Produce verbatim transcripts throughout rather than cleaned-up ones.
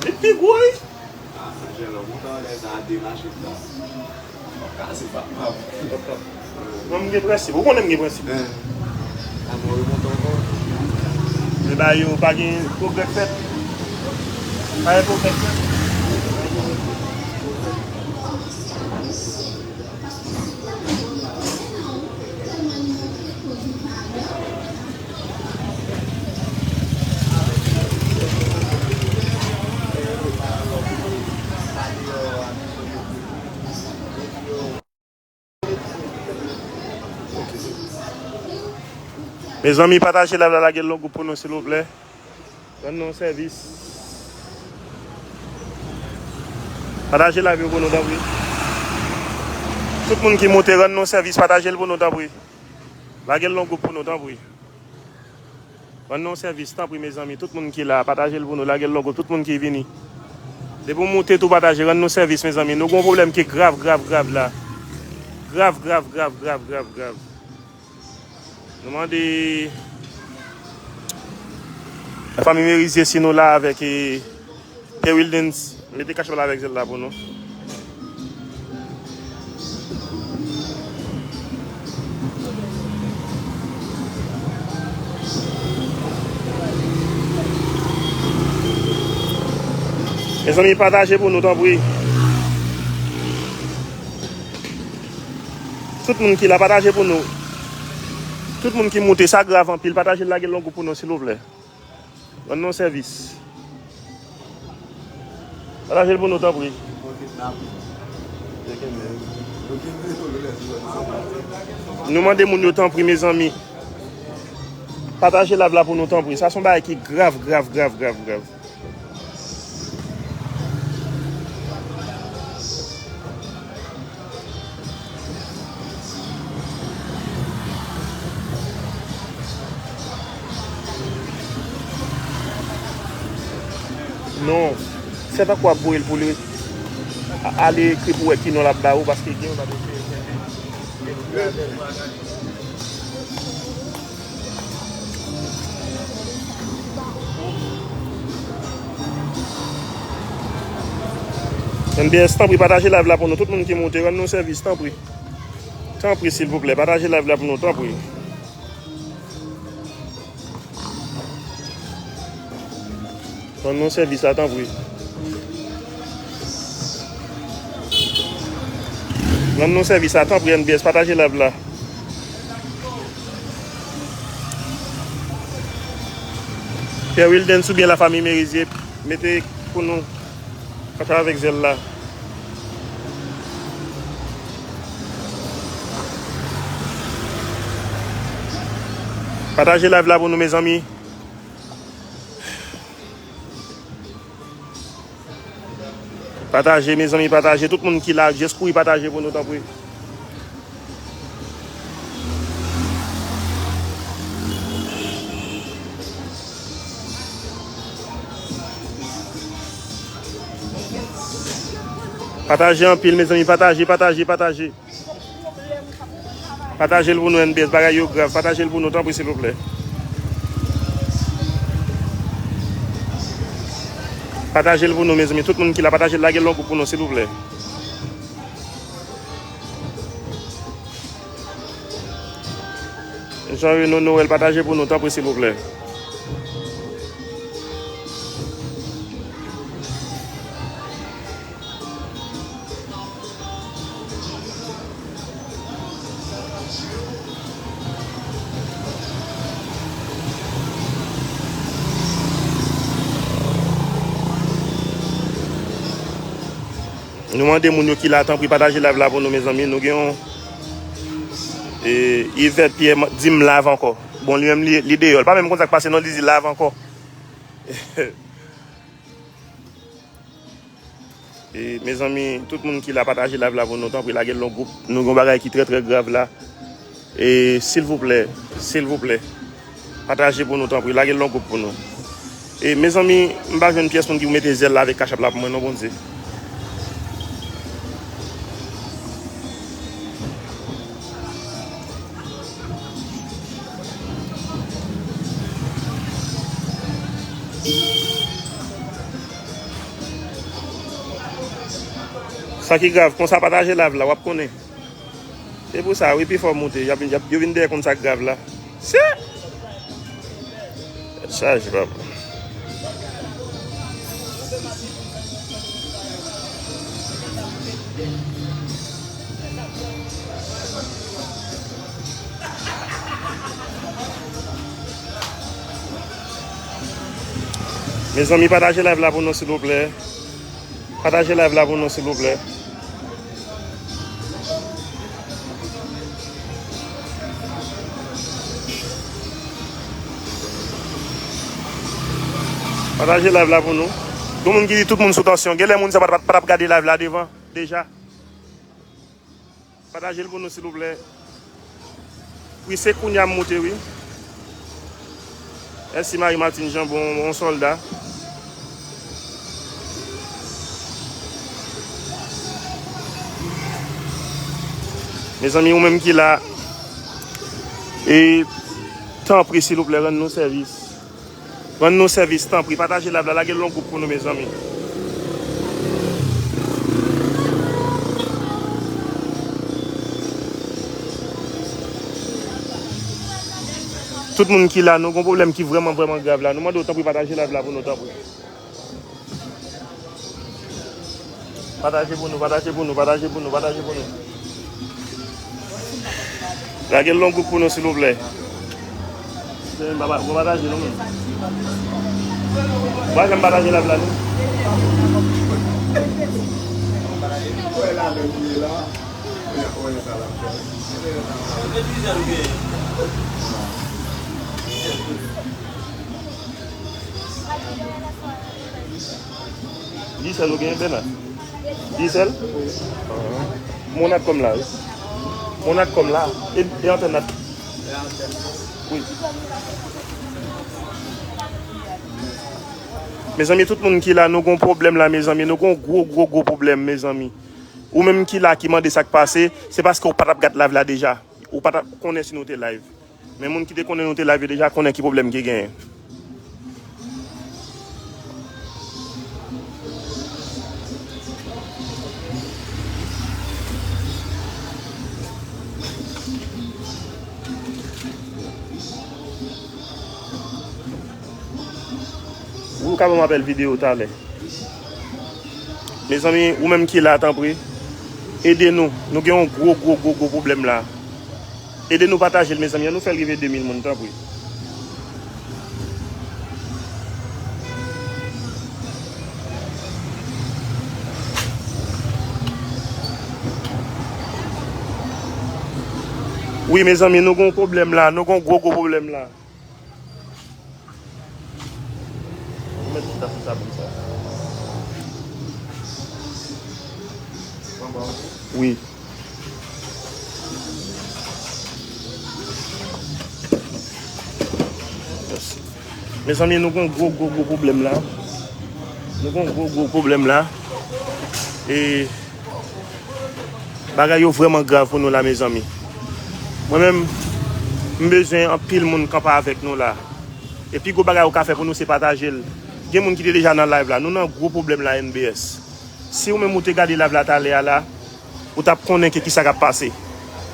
Li pi gwo, wi. Ah, sa jè lòm, ou ta wè lè sa a demache, sa. Kase pa, pa. Non, m gen prensip. Ou konnen m gen prensip. Eh. Amò remonte ankò. Men ba yo, pa gen pwogrè k fèt. Pa gen pwogrè k fèt. Mezanmi, pataje live la, lage l nan gwoup pou nou, silvouplè. Rann nou sèvis. Pataje live yo pou nou, tanpri. Tout moun ki moute, rann nou sèvis, pataje l pou nou, tanpri. Lage l nan gwoup pou nou, tanpri. Rann nou sèvis, tanpri, mezanmi. Tout moun ki la, pataje l pou nou, lage l nan gwoup. Tout moun ki vini. Depi w moute tou, pataje, rann nou sèvis, mezanmi. Nou gen yon pwoblèm ki grav, grav, grav la. Grav, grav, grav, grav, grav, grav. Nou mande lafanmi Merizier si nou la avèk, eh, Pierre Wildens. Mete kachèp la avèk zèl la pou nou. Mezanmi, pataje pou nou, tanpri. Tout moun ki la, pataje pou nou. Tout moun ki moute, sa grav anpil. Pataje l, lage l nan gwoup pou nou, silvouplè. Rann nou sèvis. Pataje l pou nou, tanpri. Nou mande moun yo, tanpri, mezanmi. Pataje live la pou nou, tanpri. Sa se yon bagay ki grav, grav, grav, grav, grav. Non. Fè tankou w ap voye l pou li. A-, ale ekri pou w wè ki non l ap ba ou, paske gen yon bagay. N B S, tanpri, pataje live la pou nou. Tout moun ki moute, rann nou sèvis, tanpri. Tanpri, silvouplè, pataje live la pou nou, tanpri. Rann nou sèvis la, tanpri. Rann nou sèvis la, tanpri, N B S, pataje live la. Pierre Wildens oubyen lafanmi Merizier, mete pou nou kachèp avèk zèl la. Pataje live la pou nou, mezanmi. Pataje, mezanmi, pataje. Tout moun ki la, just kouri pataje pou nou, tanpri. Pataje anpil, mezanmi, pataje, pataje, pataje. Pataje l pou nou, N B S, bagay yo grav. Pataje l pou nou, tanpri, silvouplè. Pataje l pou nou, mezanmi. Tout moun ki la, pataje l, lage l nan gwoup pou nou, silvouplè. Jean Reno Noël, pataje pou nou, tanpri, silvouplè. Nou mande moun yo ki la, tanpri, pataje live la pou nou, mezanmi. Nou gen yon, e, Yvette Pierre di m live ankò. Bon, li menm, li, li deyò. Li pa menm konn sa k pase, non, li di live ankò. E, mezanmi, tout moun ki la, pataje live la pou nou, tanpri, lage l nan gwoup. Nou gen yon bagay ki trè, trè grav la. E, silvouplè, silvouplè, pataje pou nou, tanpri, lage l nan gwoup pou nou. E, mezanmi, m pa jwenn pyès moun ki pou mete zèl la avèk kachèp la pou mwen, non, Bondye. Sa ki grav, konsa pataje live la, w ap konnen. Se pou sa, wi, pi fò moute. Y ap vin, y ap, yo vin dèyè konn sa k grav la. Se! Tèt chaje, papa. Mezanmi, pataje live la pou nou, silvouplè. Pataje live la pou nou, silvouplè. Pataje live la pou nou. Gen moun ki di tout moun sou tansyon. Genlè moun sa pa, pa, pa t ap gade live la devan, deja. Pataje l pou nou, silvouplè. Wi, se kounye a m moute, wi. Mèsi, Marie Martine Jean, bon, bon sòlda. Mezanmi, ou menm ki la, e, tanpri, silvouplè, rann nou sèvis. Rann nou sèvis, tanpri. Pataje live la, lage l yon gwoup pou nou, mezanmi. Tout moun ki la, nou gon pwoblèm ki vrèman, vrèman grav la. Nou mande w, tanpri, pataje live la pou nou, tanpri. Pataje pou nou, pataje pou nou, pataje pou nou, pataje pou nou. Lage l yon gwoup pou nou, silvouplè. Mwen pa, pa, mwen pataje non, men. Mwen janm pataje live la, non. Digicel ou genyen, Bèna? Digicel? Mon Natcom la, wi. Mon Natcom la. E, e antèn nat. Wi. Mezanmi, tout moun ki la, nou gon pwoblèm la, mezanmi. Nou gon gwo, gwo, gwo pwoblèm, mezanmi. Ou menm ki la, ki mande sa k pase, se paske ou pa t ap gad live la deja. Ou pa t ap konnen si nou te live. Men moun ki te konnen nou te live yo deja konnen ki pwoblèm ki genyen. Ou ka ban m apèl videyo talè. Mezanmi, ou menm ki la, tanpri, ede nou. Nou gen yon gwo, gwo, gwo, gwo pwoblèm la. Ede nou pataje l, mezanmi. Ann nou fè l rive de mil moun, tanpri. Wi, mezanmi, nou gen yon pwoblèm la. Nou gen yon gwo, gwo pwoblèm la. Ou mèt chita sou sa pou sa. Wi. Mezanmi, nou gon gwo, gwo, gwo pwoblèm la. Nou gon gwo, gwo pwoblèm la. E Bagay yo vrèman grav pou nou la, mezanmi. Mwen menm, m bezwen anpil moun kanpe avèk nou la. E pi gwo bagay ou ka fè pou nou, se pataje l. Gen moun ki te deja nan live la. Nou nan gwo pwoblèm la, N B S. Si ou menm ou te gade live la talè a la, ou t ap konnen ke kisa k ap pase.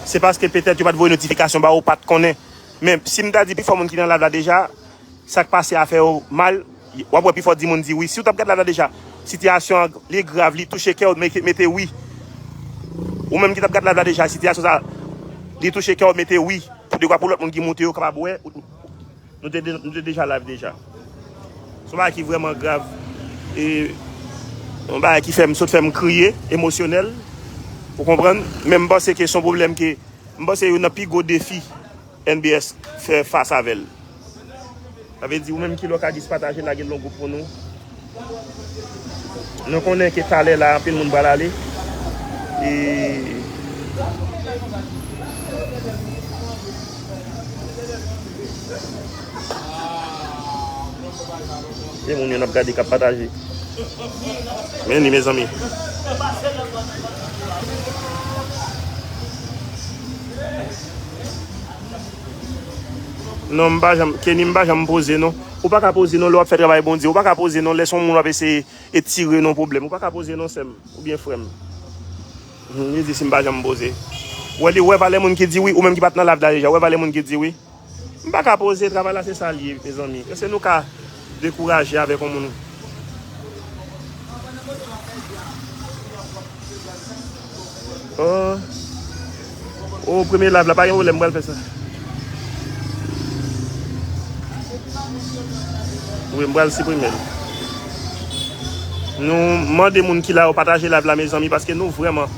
Se paske petèt yo pa t voye notifikasyon ba ou, ou pa t konnen. Men si m ta di pifò moun ki nan live la deja, sa k pase a fè yo mal, w ap wè pifò di moun di wi. Si w t ap gad live la deja, sitiyasyon an li grav, li touche kè w, mete, mete wi. Ou menm ki t ap gad live la deja, sitiyasyon sa li touche kè w, mete wi. Poudegwa pou lòt moun ki moute yo kapab wè, nou te, nou te deja live deja. Se yon bagay ki vrèman grav. E yon bagay ki fè m sot fè m kriye, emosyonèl. Ou konprann? Men m panse ke se yon pwoblèm ke, m panse youn nan pi gwo defi N B S fè fas avè l. Sa vle di, ou menm ki lè w ka jis pataje, lage l nan gwoup pou nou. Nou konnen ke talè la, anpil moun pral ale. E, e moun yo n ap gade k ap pataje. Men li, mezanmi. Non, m pa janm, Kenny, m pa janm poze non. Ou pa ka poze non lè w ap fè travay Bondye. Ou pa ka poze non lè se yon moun w ap eseye etire nan pwoblèm. Ou pa ka poze non, sè m, oubyen frè m. Hmm, li di si m pa janm poze. Ou wè li, ou wè valè moun ki di wi, ou menm ki pa t nan live la deja, ou wè valè moun ki di wi. M pa ka poze, travay la se sa l ye, mezanmi. Èske nou ka dekouraje avèk yon moun? Oh. Oh, premye live la, pa gen pwoblèm, m pral fè sa. Wi, m pral siprime l. Nou mande moun ki la yo pataje live la, mezanmi, paske nou vrèman,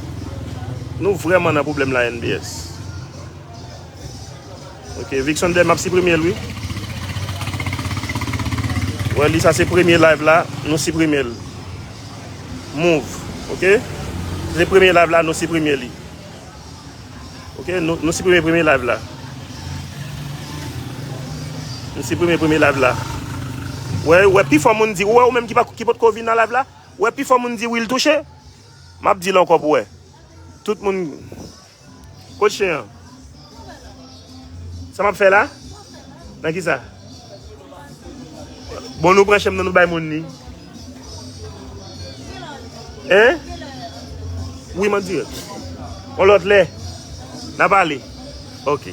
nou vrèman nan pwoblèm la, N B S. Ok, Vixonder, m ap siprime l, wi. Wè, li, sa se premye live la, nou siprime l. Move, ok? Se premye live la, nou siprime li. Ok, nou, nou siprime premye live la. Nou siprime premye live la. Wè, wè, pifò moun di, wè, ou menm ki pa, ki potko vin nan live la, wè, pifò moun di wi, l touche. M ap di l ankò pou wè. Tout moun. Kot chen an? Sa m ap fè la? Nan ki sa? Bon, nou pran chen m nan, nou bay moun ni. Hein? Wi, m an dirèk. On lòt lè. N a pale. Ok.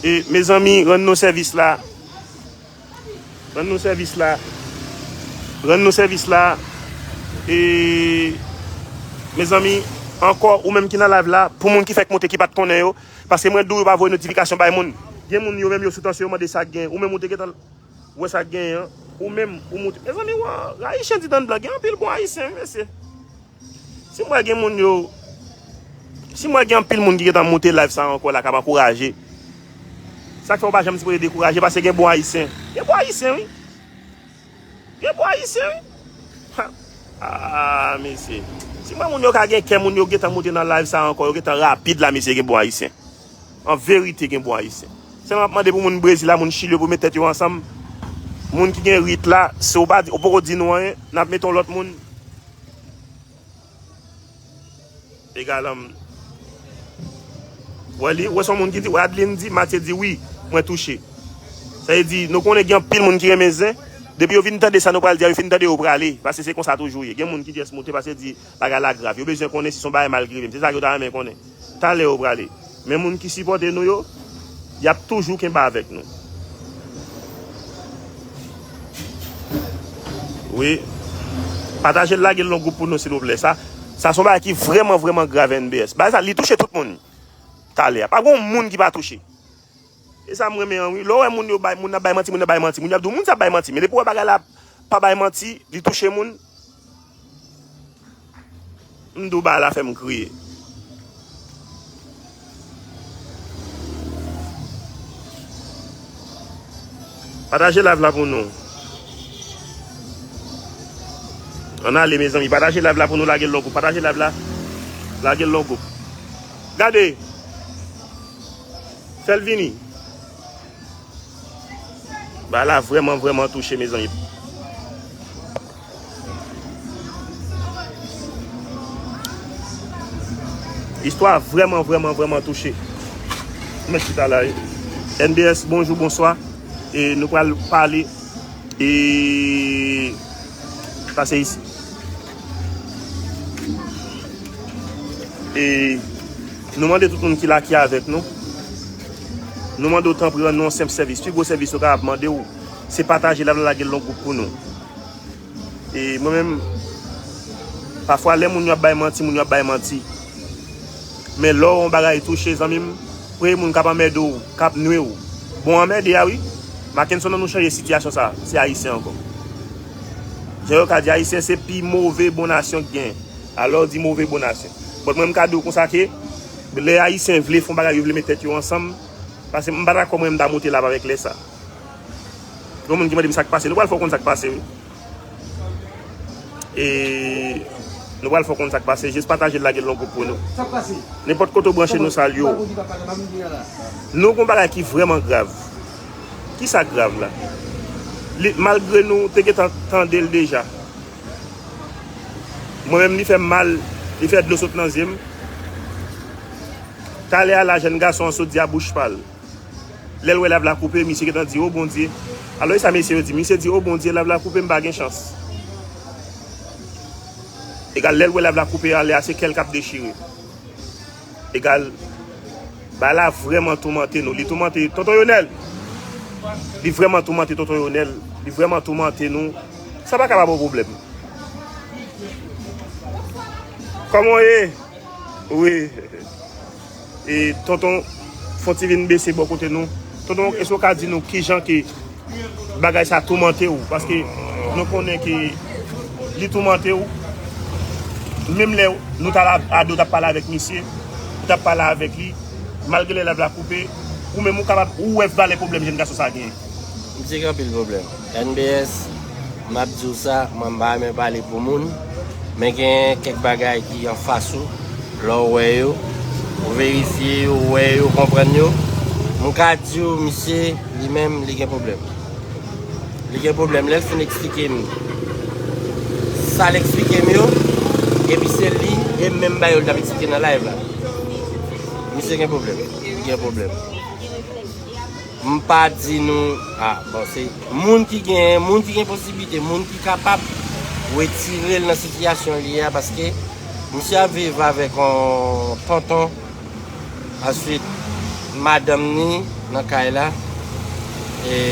E, mezanmi, rann nou sèvis la. Rann nou sèvis la. Rann nou sèvis la. E, mezanmi, ankò, ou menm ki nan live la, pou moun ki fèk moute, ki pa t konnen yo, paske mwen di w yo pa voye notifikasyon bay moun. Gen moun yo menm yo sou tansyon, yo mande sa k gen. Ou menm ou te gentan wè sa k genyen an. Ou menm, ou moute. Mezanmi, wè, Ayisyen di dan blan, gen anpil bon Ayisyen, wi, mesye. Si m wè gen moun yo, si m wè gen anpil moun ki gentan moute live sa ankò la, k ap ankouraje. Sa k fè w pa janm sipoze dekouraje, paske gen bon Ayisyen. Gen bon Ayisyen, wi. Gen bon Ayisyen, wi. Ha. Ah, mesye. Si m wè moun yo ka gen kè, moun yo gentan moute nan live sa ankò, yo gentan rapid la, mesye, gen bon Ayisyen. An verite, gen bon Ayisyen. Sèlman m ap mande pou moun Brezil la, moun Chili yo, pou met tèt yo ansanm. Moun ki gen rit la, si w pa di, ou poko di nou anyen, n ap mete yon lòt moun. Egal, um, wè li, wè se yon moun ki di, wè Adeline di, Matye di, wi, mwen touche. Sa vle di, nou konnen gen anpil moun ki renmen zen. Depi yo fin tande sa nou pral di a, yo fin tande yo prale. Paske se konsa toujou ye. Gen moun ki just moute paske di bagay la grav. Yo bezwen konnen si se yon bagay mal k rive m. Se sa yo ta renmen konnen. Talè yo prale. Men moun ki sipòte nou yo, y ap toujou kenbe avèk nou. Wi. Pataje l, lage l nan gwoup pou nou, silvouplè. Sa, sa se yon bagay ki vrèman, vrèman grav, N B S. Bagay sa, li touche tout moun. Talè a. Pa gen yon moun ki pa touche. E sa m renmen an, wi. Lè w wè moun yo bay, moun nan bay manti, moun nan bay manti. Moun yo ap di w, moun sa bay manti. Men depi w wè bagay la pa bay manti, li touche moun. M di w bagay la fè m kriye. Pataje live la pou nou. Ann ale, mezanmi. Pataje live la pou nou, lage l nan gwoup. Pataje live la. Lage l nan gwoup. Gade. Fè l vini. Bagay la vrèman, vrèman touche, mezanmi. Istwa vrèman, vrèman, vrèman touche. Mèt chita la, wi. N B S, bonjou, bonswa. E nou pral pale. E pase isi. E nou mande tout moun ki la, ki avèk nou. Nou mande w tanpri rann nou yon senp sèvis. Pi gwo sèvis nou kapab mande w, se pataje live la, lage l nan gwoup pou nou. E mwen menm, pafwa lè moun yo ap bay manti, moun yo ap bay manti. Men lè w yon bagay touche, zanmi m, premye moun k ap anmède w, k ap nwi w. Bon anmède a wi. Mackenson, ann nou chanje sitiyasyon sa. Se Ayisyen ankò. Jan yo ka di, Ayisyen se pi move bon nasyon k gen. Alò, di move bon nasyon. But mwen, m ka di w konsa ke, lè Ayisyen vle fè yon bagay, yo vle met tèt yo ansanm, paske m pa dakò mwen, m ta moute la avèk lè sa. Gen moun ki mande m sa k pase. Nou pral fè w konn sa k pase, wi. E nou pral fè w konn sa k pase. Jis pataje l, lage l nan gwoup pou nou. Nenpòt kote w branche nou, salye w. Nou gen yon bagay ki vrèman grav. Ki sa k grav la? Li, malgre nou te gentan tande l deja. Mwen menm, li fè m mal, li fè dlo sot nan zye m. Talè a la, jèn gason an sot di a bouch pa l. Lè l wè live la koupe, misye gentan di, "O Bondye." Alò, e sa mesye yo di, misye di, "O Bondye, live la koupe, m pa gen chans." Egal, lè l wè lav la koupe anlè a, se kè l k ap dechire. Egal, bagay la vrèman toumante nou. Li toumante Tonton Yonèl. Li vrèman toumante Tonton Yonèl. Li vrèman toumante nou. Sa pa ka pa ba w pwoblèm. Kòman w ye? Wi. E tonton, fon ti vin bese bò kote nou. Tonton, èske w ka di nou kijan ke bagay sa toumante w? Paske nou konnen ke li toumante w. Menm lè nou t al a, a do t ap pale avèk misye, ou t ap pale avèk li, malgre lè lav la koupe, ou menm ou kapab, ou wè valè pwoblèm jèn gason sa genyen. Misye gen anpil pwoblèm. N B S, m ap di w sa, mwen m pa renmen pale pou moun, men gen kèk bagay ki anfas ou, lè w wè yo, ou verifye yo, ou wè yo, ou konprann yo, m ka di w, misye, li menm, li gen pwoblèm. Li gen pwoblèm. Lè l fin eksplike m sa l eksplike m yo, epi se li, e menm bagay yo l t ap eksplike nan live la. Misye gen pwoblèm. Li gen pwoblèm. M pa di nou, ah, bon, se moun ki gen, moun ki gen posiblite, moun ki kapab retire l nan sitiyasyon li a, paske misye ap viv avèk yon tonton, answit madanm ni nan kay la. E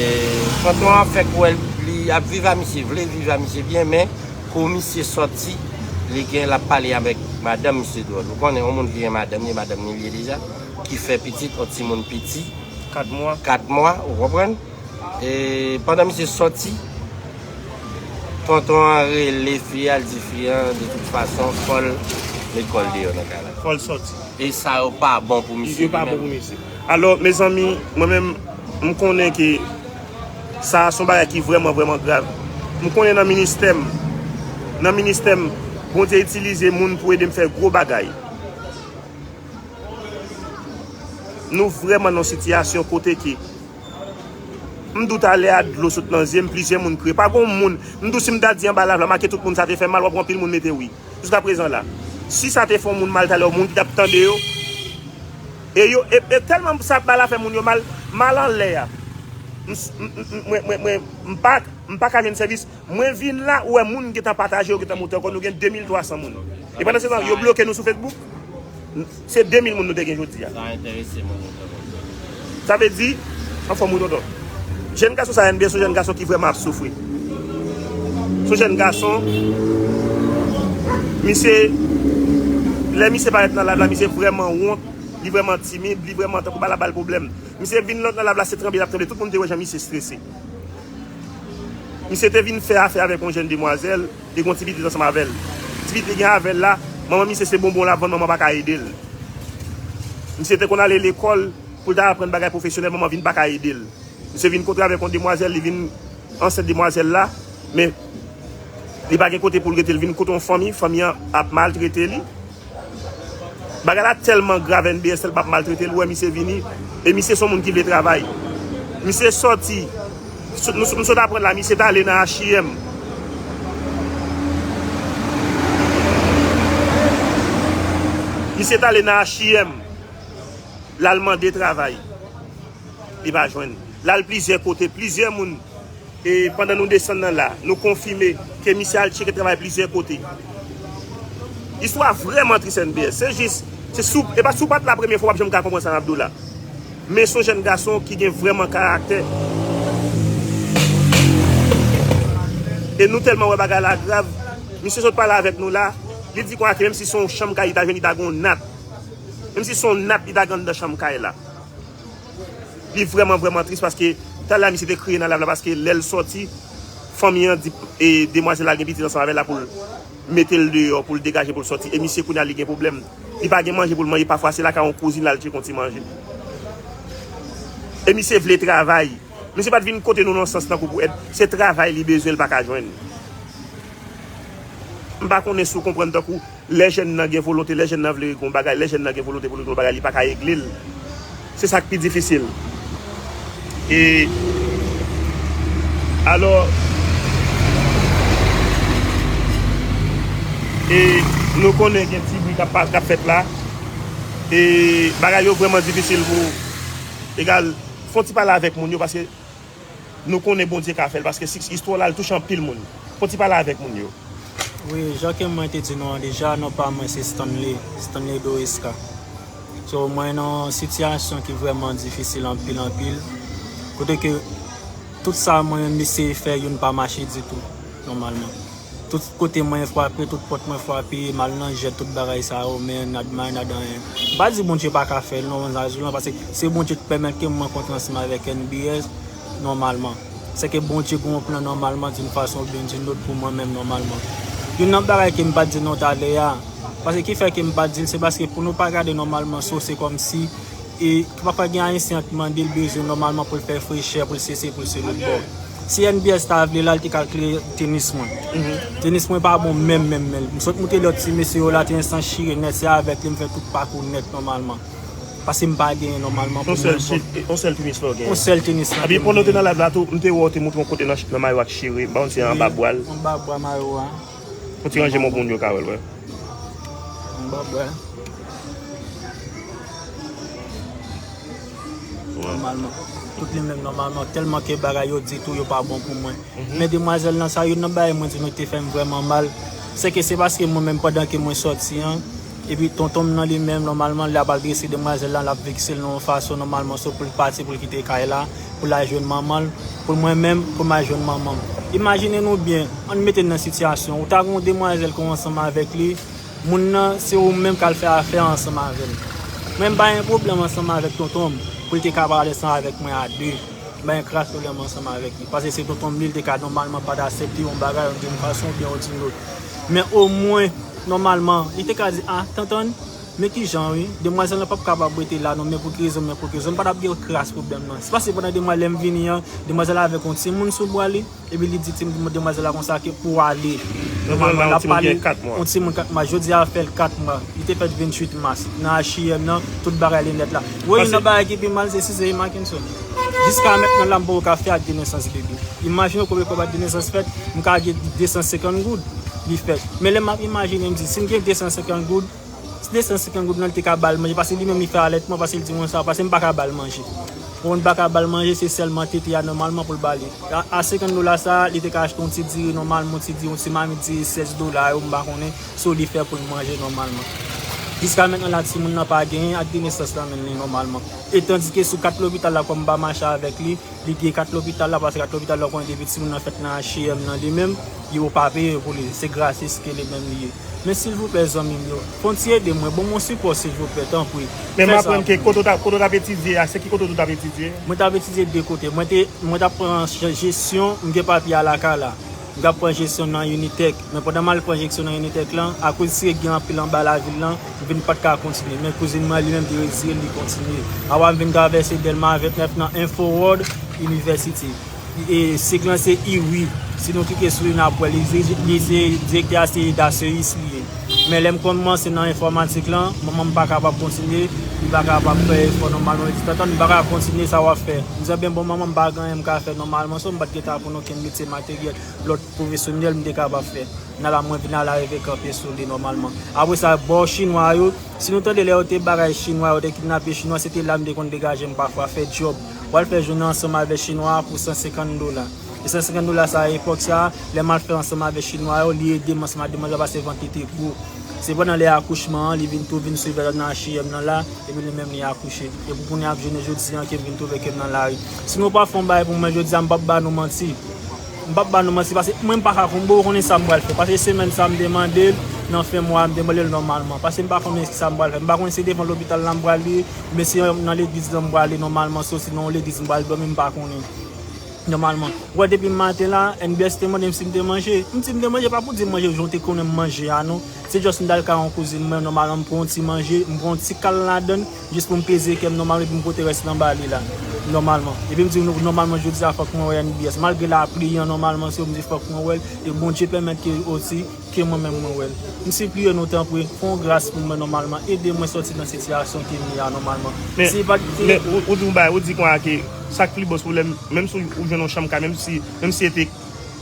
tonton an fèk wè l, li ap viv a misye, vle viv a misye byen, men kou misye sòti, li gen, l ap pale avèk madanm misye dwòl. Ou konnen, yon moun ki gen madanm, li madanm ni li ye deja, ki fè pitit, yon timoun piti, kat mwa, kat mwa, ou konprann? E pandan misye sòti, tonton an rele fi a, l di fi a, de tout fason, fò l met kò l deyò nan kay la. Fò l sòti. E sa yo pa bon pou misye. Yo pa bon pou misye. Alò, mezanmi, mwen menm, m konnen ke sa a se yon bagay ki vrèman, vrèman grav. M konnen nan ministè m, nan ministè m, Bondye itilize moun pou ede m fè gwo bagay. Nou vrèman nan yon sitiyasyon kote ke m di w talè a dlo sot nan zye m, plizyè moun kriye. Pa gen yon moun, m di w si m ta di anba lav la, make tout moun sa te fè mal, w ap wè anpil moun mete wi. Jiskaprezan la, si sa te fè yon moun mal talè, yon moun ki t ap tande yo, e yo, e, e tèlman sa bagay la fè moun yo mal, mal anlè a. M, m, m, mwen, mwen, mwen, m pa, m pa ka jwenn sèvis. Mwen vin la, ou wè moun gentan pataje, yo gentan monte ankò, nou gen de mil twa san moun. E pandan se tan, yo bloke nou sou Facebook. Se de mil moun nou te gen jodi a. Sa enterese moun yo, tonton. Sa vle di, anfòm wi tonton. Jèn gason sa, N B S, se yon jèn gason ki vrèman ap soufri. Se yon jèn gason, misye, lè misye parèt nan live la, misye vrèman wont, li vrèman timid, li vrèman tankou bagay la ba l pwoblèm. Misye vin nan live la, se tranble l ap tranble. Tout moun te wè jan misye strese. Misye te vin fè afè avèk yon jèn demwazèl, li gen yon ti pitit ansanm avè l. Ti pitit li gen avè l la, manman misye se bonbon l ap vann, manman pa ka ede l. Misye te konn ale lekòl pou l ta aprann bagay pwofesyonèl, manman vin pa ka ede l. Misye vin kontre avèk yon demwazèl, li vin ansent demwazèl la, men li pa gen kote pou l rete, l vin kote yon fanmi, fanmi an ap maltrete li. Bagay la tèlman grav, N B S tèlman ap maltrete l, ou wè misye vini, e misye se yon moun ki vle travay. Misye sòti, sot, nou, nou sot aprann la, misye t ale nan H I M. Misye t ale nan H I M, l al mande travay. Li pa jwenn. L al plizyè kote, plizyè moun. E pandan nou desann nan la, nou konfime ke misye al tcheke travay plizyè kote. Istwa vrèman tris, N B S. Se jis, se sou, e pa si w pa t la premye fwa, w p ap janm ka konprann sa m ap di w la. Men se yon jèn gason ki gen vrèman karaktè. E nou tèlman wè bagay la grav, misye sot pale avèk nou la, li di konsa ke menm si se yon chanm kay li ta jwenn, li ta gen yon nat. Menm si se yon nat li ta gen anndan chanm kay la. Li vrèman, vrèman tris paske talè a misye te kriye nan live la paske lè l sòti, fanmi an di, e, demwazèl la gen pitit ansanm avè l la pou l mete l deyò, pou l degaje, pou l sòti. E misye kounye a li gen pwoblèm. Li pa gen manje pou l manje, pafwa se lakay yon kouzin l al tcheke yon ti manje. E misye vle travay. Misye pa t vin kote nou nan sans tankou pou èd. Se travay li bezwen, l pa ka jwenn. M pa konnen si w konprann tankou lè jèn nan gen volonte, lè jèn nan vle regle yon bagay, lè jèn nan gen volonte pou l regle yon bagay, li pa ka regle l. Se sa k pi difisil. E, alò, e, nou konnen gen ti bri k ap pa-, k ap fèt la. E, bagay yo vrèman difisil pou, egal, fon ti pale avèk moun yo, paske nou konnen Bondye ka fè l, paske si, istwa la, l touche anpil moun. Fon ti pale avèk moun yo. Wi, jan ke mwen te di nou an deja, non pa mwen se Stanley, Stanley Dorisca. So, mwen nan yon sitiyasyon ki vrèman difisil anpil, anpil. Kote ke tout sa mwen menm eseye fè, youn pa mache ditou, nòmalman. Tout kote mwen frape, tout pòt mwen frape, m al nan jèt, tout bagay sa yo, men n a, men n a dan anyen. M pa di Bondye pa ka fè l, non, nan zazou lan, paske se Bondye ki pèmèt ke m rankontre ansanm avèk N B S, nòmalman. Se ke Bondye gen yon plan nòmalman, d'une façon oubyen d'une autre, pou mwen menm nòmalman. Youn nan bagay ke m pa t di nou talè a, paske ki fè ke m pa t di l, se paske pou nou pa gade nòmalman, so se kòmsi, e pafwa gen Ayisyen an ki mande l bezwen nòmalman pou l fè frechè, pou l sese, pou l se lòt bò. Si N B S ta vle la, l te ka al klere tenis mwen. Tenis mwen pa bon menm, menm, menm. M sot moute lòt ti mesye yo la, te ensan chire nèt, se avèk li m fè tout pakou nèt nòmalman. Paske m pa genyen nòmalman pou mwen. Yon sèl tenis la w genyen. Yon sèl tenis la. Epi pandan w te nan live la tou, m te wè w te montre yon kote nan, nan mayo a k chire. M pa konn si anba bwa l. Anba bwa mayo a. Fò ti ranje men w pou moun yo ka wè l, wè. Anba bwa. Nòmalman. Tout li menm nòmalman. Tèlman ke bagay yo di tou, yo pa bon pou mwen. Men demwazèl lan sa, youn nan bagay mwen di nou ki te fè m vrèman mal, se ke se paske mwen menm pandan ke mwen sòti an, epi tonton m nan li menm, nòmalman, l ap al drese demwazèl lan, l ap vekse l nan yon fason, nòmalman, so pou l pati, pou l kite kay la, pou l al jwenn manman l, pou mwen menm, pou m al jwenn manman m. Imajine nou byen, ann mete n nan sitiyasyon, ou ta gen yon demwazèl ke w ansanm avèk li, moun nan, se ou menm k al fè afè ansanm avè l. Mwen, m pa gen pwoblèm ansanm avèk tonton m, pou l te ka pale ansanm avèk mwen a de. M pa gen kras pwoblèm ansanm avèk li. Paske se tonton m li, li te ka nòmalman pa t aksepte yon bagay, yon fason oubyen yon ti lòt. Men omwen, nòmalman, li te ka di, "Ah, Tantann, men kijan wi, demwazèl lan p ap kapab rete la non, men pou ki rezon, men pou ki rezon." M pa t ap gen kras pwoblèm nan. Se paske pandan demwazèl, lè m vini an, demwazèl la avèk yon timoun sou bra li, epi li di ti demwazèl la konsa ke pou ale. Nòmalman, l ap pale yon timoun kat mwa. Jodi a fè l kat mwa. Li te fèt venntuit mas. Nan H I M nan, tout bagay li nèt la. Ou wè, youn nan bagay ki pi mal, se si se Markinson. Jiska mentnan la, m poko ka fè ak de nesans bebe. Imajine w konbyen kòb ak de nesans fèt, m ka gen de san senkant goud li fèt. Men lè m ap imajine, m di, si m gen de san senkant goud, de san senkant goud nan, li te ka ba l manje, paske li menm li fè alètman, paske li di mwen sa, paske m pa ka ba l manje. Bon, m pa ka ba l manje, se sèlman tete a nòmalman pou l ba li. A, a senkant dola sa, li te ka achte yon ti diri nòmalman, yon ti diri, yon ti mamit diri sèz dola yo, m pa konnen, so li fè pou l manje nòmalman. Jiska mentnan la, timoun nan pa genyen ak de nesans lan menm li nòmalman. E tandike sou kat lopital la, kòm m pa mache avèk li, li gen kat lopital la, paske kat lopital la, w konnen depi timoun nan fèt nan H I M nan li menm, yo pa peye pou li. Se gratis ke li menm li ye. Men silvouplè, zanmi m yo, fè yon ti ede mwen, ban m yon sipò silvouplè, tanpri. Men m aprann ke kote w t ap, kote w t ap etidye a, se ki kote w t ap etidye? Mwen t ap etidye de kote. Mwen te, mwen t ap pran jesyon, m gen papye a lakay la. M t ap pran jesyon nan Unitech. Men pandan m al pran jesyon nan Unitech lan, akoz sirèt gen anpil anba lavil lan, m vin pa t ka kontinye. Men kouzin mwen li menm te retire l, li kontinye. Apa m vin travèse Dèlma vennèf nan Info World University. E, sig lan se I W I. Si nou klike sou li, n ap wè li. Li, li se direktè a, se Daseus li ye. Men lè m kòmanse nan enfòmatik lan, manman m pa kapab kontinye, li pa kapab fè efò nòmalman. Li di, "Tantann, m pa ka kontinye sa w ap fè." M di, "Ebyen, bon, manman, m pa gen anyen m ka fè nòmalman, so m pa t gentan aprann okenn metye materyèl, lòt pwofesyonèl m te kapab fè." Nan la, mwen vin al arive kanpe sou li nòmalman. Apre sa, bò chinwa yo, si nou tande lè yo te bagay chinwa, yo te kidnape chinwa, se te la m te konn degaje m pafwa, fè djòb. W al fè jounen ansanm avèk chinwa a pou san senkant dola. E san senkant dola sa a, epòk sa a, lè m al fè ansanm avèk chinwa yo, li ede m ansanm ak demwazèl la, paske vant li te gwo. Se pandan lè akouchman an, li vin tou vin swiv nan H I M nan la, epi li menm li akouche. E pou kounye a, jounen jodi a, ke m vin twouve ke m nan lari. Si nou pa fè yon bagay pou mwen jodi a, m p ap ba nou manti. M p ap ba nou manti, paske mwen m pa ka konn, bon, ou konnen sa m pral fè. Paske semèn sa a, m te mande l, nan fen mwa a, m te mande l nòmalman. Paske m pa konnen sa m pral fè. M pa konnen si devan lopital la m pral ye, oubyen si nan legliz la m pral ye nòmalman, so si nan yon legliz m pral dòmi, m pa konnen. Nòmalman. Ou wè, depi maten la, N B S te mande m si m te manje. M di m te manje, pa pou di m manje jan w te konnen m manje a, non. Se jis m t al kay yon kouzin mwen, nòmalman, m pran yon ti manje, m pran yon ti kal ladan l, jis pou m peze kè m nòmalman, epi m pote rès lan ba li la, nòmalman. Epi m di, nòmalman, jodi a, fòk mwen wè N B S. Malgre lapli an, nòmalman, se yo m di fòk mwen wè l, e Bondye pèmèt ke osi, ke mwen menm mwen wè l. M sipliye nou, tanpri, fè yon gras pou mwen nòmalman, ede mwen sòti nan sitiyasyon ke m ye a nòmalman. Men, si pa t men, ou, ou di yon bagay, ou di konsa ke sa k pi bon sou lè, menm si ou jwenn yon chanm kay, menm si, menm si se te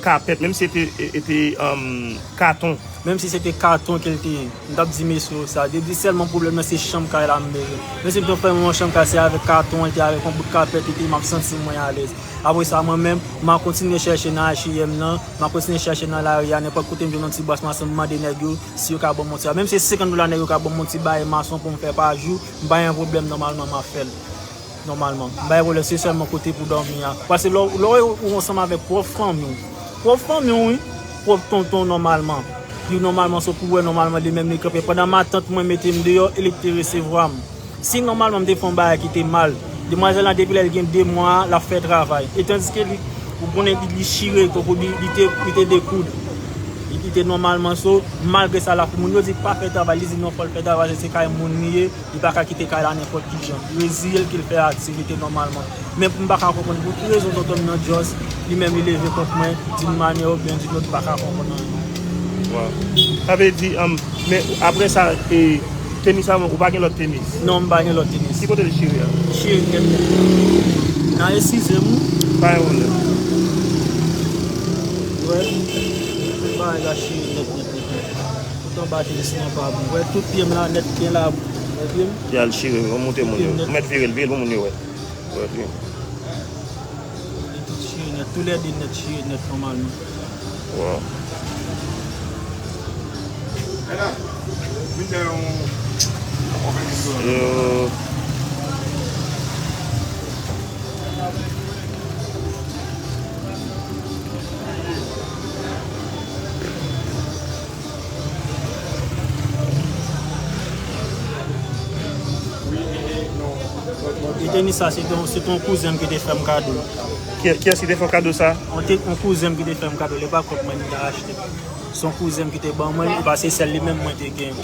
kapèt, menm si se te, e, e te, um, katon. Menm si se te katon ke l te ye, m t ap di mesye yo sa. Depi sèlman pwoblèm nan se chanm kay la m bezwen. Menm si m te fè yon chanm kay, se avèk katon an, l te avèk yon bout kapèt, li te, m ap santi mwen alèz. Apre sa, mwen menm, m a kontinye chèche nan H e M nan, m a kontinye chèche nan lari a, nenpòt kote m jwenn yon ti bwas mason, m mande nèg yo si yo ka ban m yon ti bagay. Menm si se senkant dola nèg yo ka ban m yon ti bagay mason pou m fè pa jou, m pa gen pwoblèm, nòmalman, m ap fè l. Nòmalman. M pa gen pwoblèm, se sèlman kote pou dòmi a. Paske lè w, lè w, ou ansanm avèk pwòp fanmi w, pwòp fanmi w, wi, pwòp tonton w nòmalman. Li nòmalman, se pou wè nòmalman, li menm li kanpe. Pandan matant mwen mete m deyò, e li te resevwa m. Si nòmalman m te fè yon bagay ki te mal, demwazèl la depi lè l gen de mwa, l ap fè travay. E tandis ke li, ou konnen li, li chire, tankou li, li te, li te dekoud. Li, li te nòmalman so, malgre sa, l ap, moun yo di pa fè travay, li di non, fò l fè travay, se kay moun li ye, li pa ka kite kay la nenpòt ki jan. Li reziye l ke l fè aktivite nòmalman. Men m pa ka konprann pou ki rezon tonton m nan Just, li menm li leve kont mwen, d'une manière oubyen d'une autre, m pa ka konprann anyen. Wow. Sa vle di, um, men apre sa, e, tenis sa, ou pa gen lòt tenis? Non, m pa gen lòt tenis. Ki kote l chire a? Chire nèt, nèt. Nan esize m. Pa gen pwoblèm. Wè, tout bagay la chire nèt, nèt, nèt, nèt. Tout anba tenis lan pa bon. Wè, tout pye m la nèt, gen la, wè pye m. Li al chire, ou montre moun yo. Ou mèt vire l, vire l pou moun yo wè. Wè pye m. Li tout chire nèt, toulède nèt chire nèt nòmalman. Wow. Yo. E tenis sa, se te yon, se te yon kouzen m ki te fè m kado l. Ki, kiyès ki te fè w kado sa? Yon te, yon kouzen m ki te fè m kado l, e pa kòb mwen m te achte. Se yon kouzen m ki te ban mwen l, e pa se sèl li menm mwen te gen.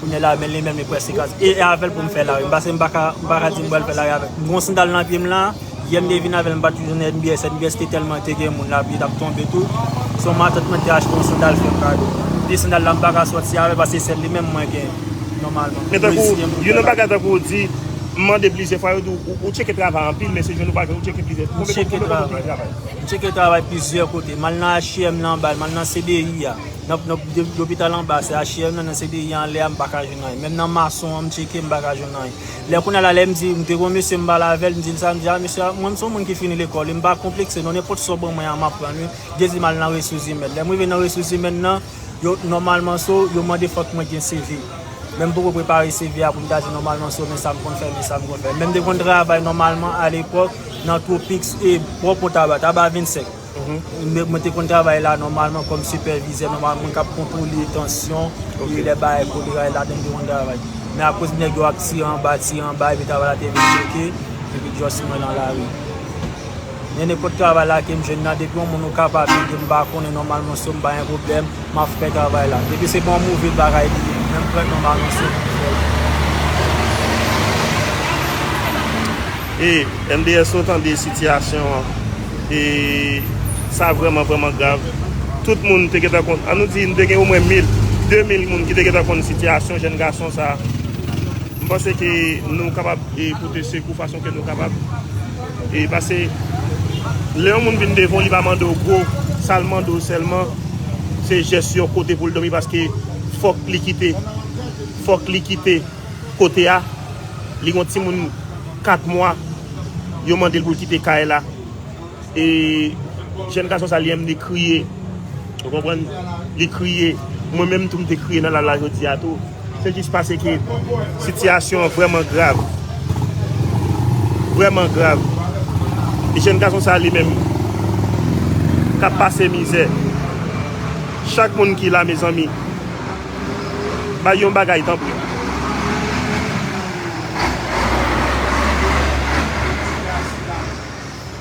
Kounye a la, men li menm li prèske kraze. E, e avè l pou m fè lari. M pase m pa ka, m pa ka di m pral fè lari avè l. M gen yon sandal nan pye m la, yè m te vin avè l, m pa t jwenn N B S. N B S te tèlman te gen moun, lapli t ap tonbe tou. Se yon matant mwen te achte yon sandal fè m kado. Epi sandal la m pa ka sòti avè l paske se sèl li menm mwen gen nòmalman. Men tankou, youn nan bagay tankou ou di, m mande plizyè fwa, yo di w, ou, ou tcheke travay anpil, men se jwenn ou pa jwenn, ou tcheke plizyè. M tcheke travay. M tcheke travay plizyè kote. M al nan H e M nan anba, m al nan C D I a. Nan, nan de-, lopital anba, se H e M nan, nan C D I anlè a, m pa ka jwenn anyen. Menm nan mason an, m tcheke, m pa ka jwenn anyen. Lè kounye a la, lè m di, m te gen yon mesye m pale avè l, m di l sa, m di, a, mesye a, mwen, m se yon moun ki fini lekòl, wi, m pa konplekse, non, nenpòt sa w ban mwen an, m ap pran l, wi. Jezi m al nan resous imèn. Lè m rive nan resous imèn nan, yo, nòmalman, so, yo mande fòk mwen gen C V. Men m poko prepare C V a pou m ta di nòmalman, so, men sa m konn fè, men sa m konn fè. Men m te konn travay nòmalman, alepòk, nan Tropix, e, pwòp Otaba, Taba vennsenk. Mhm. Mwen, mwen te konn travay la nòmalman kòm sipèvizè, nòmalman mwen k ap kontwole tansyon, e lè bagay kolera e ladan m te konn travay. Men akoz nèg yo ap tire anba, tire anba, epi travay la te vin bloke, epi just mwen nan lari. Men nenpòt travay la ke m jwenn nan, depi yon moun ou kapab ede m, m pa konnen nòmalman, so m pa gen pwoblèm. M ap fè travay la. Depi se pa yon move bagay li ye, menm prèt nòmalman se pou fè l. E M D S, ou tande sitiyasyon an. E sa vrèman, vrèman grav. Tout moun te gentan konn, an nou di, nou te gen omwen mil, de mil moun ki te gentan konn sitiyasyon jèn gason sa a. M panse ke nou kapab, e, pote sekou fason ke nou kapab. E paske lè yon moun vin devan w, li pa mande w gwo, sa l mande w sèlman, se jès yon kote pou l dòmi, paske fòk li kite, fòk li kite kote a. Li gon timoun kat mwa, yo mande l pou l kite kay la. E jèn gason sa li menm li kriye. Ou konprann? Li kriye. Mwen menm tou m te kriye nan lari la jodi a tou. Se jis paske sitiyasyon an vrèman grav. Vrèman grav. E jèn gason sa li menm k ap pase mizè. Chak moun ki la, mezanmi, bay yon bagay, tanpri.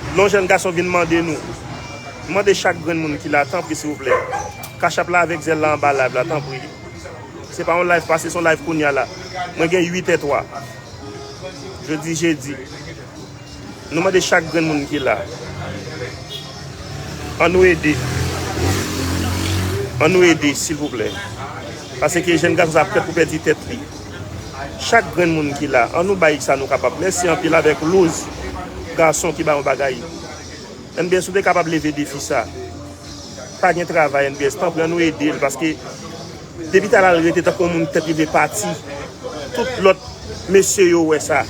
Lè yon jèn gason vin mande nou, mande chak grenn moun ki la, tanpri, silvouplè. Cash App la avèk Zelle la anba live la, tanpri. Se pa yon live pase, se yon live kounye a la. Mwen gen uit è twa. Jodi jedi. Nou mande chak grenn moun ki la. An nou ede. An nou ede, silvouplè. Paske jèn gason sa ap prèt pou pèdi tèt li. Chak grenn moun ki la, an nou bay sa nou kapab. Mèsi anpil avèk Louz, gason ki ba yon bagay. N B S, ou te kapab leve defi sa. Pa gen travay, N B S, tanpri, ann nou ede l, paske depi talè l rete tankou yon moun tèt li vle pati. Tout lòt mesye yo wè sa.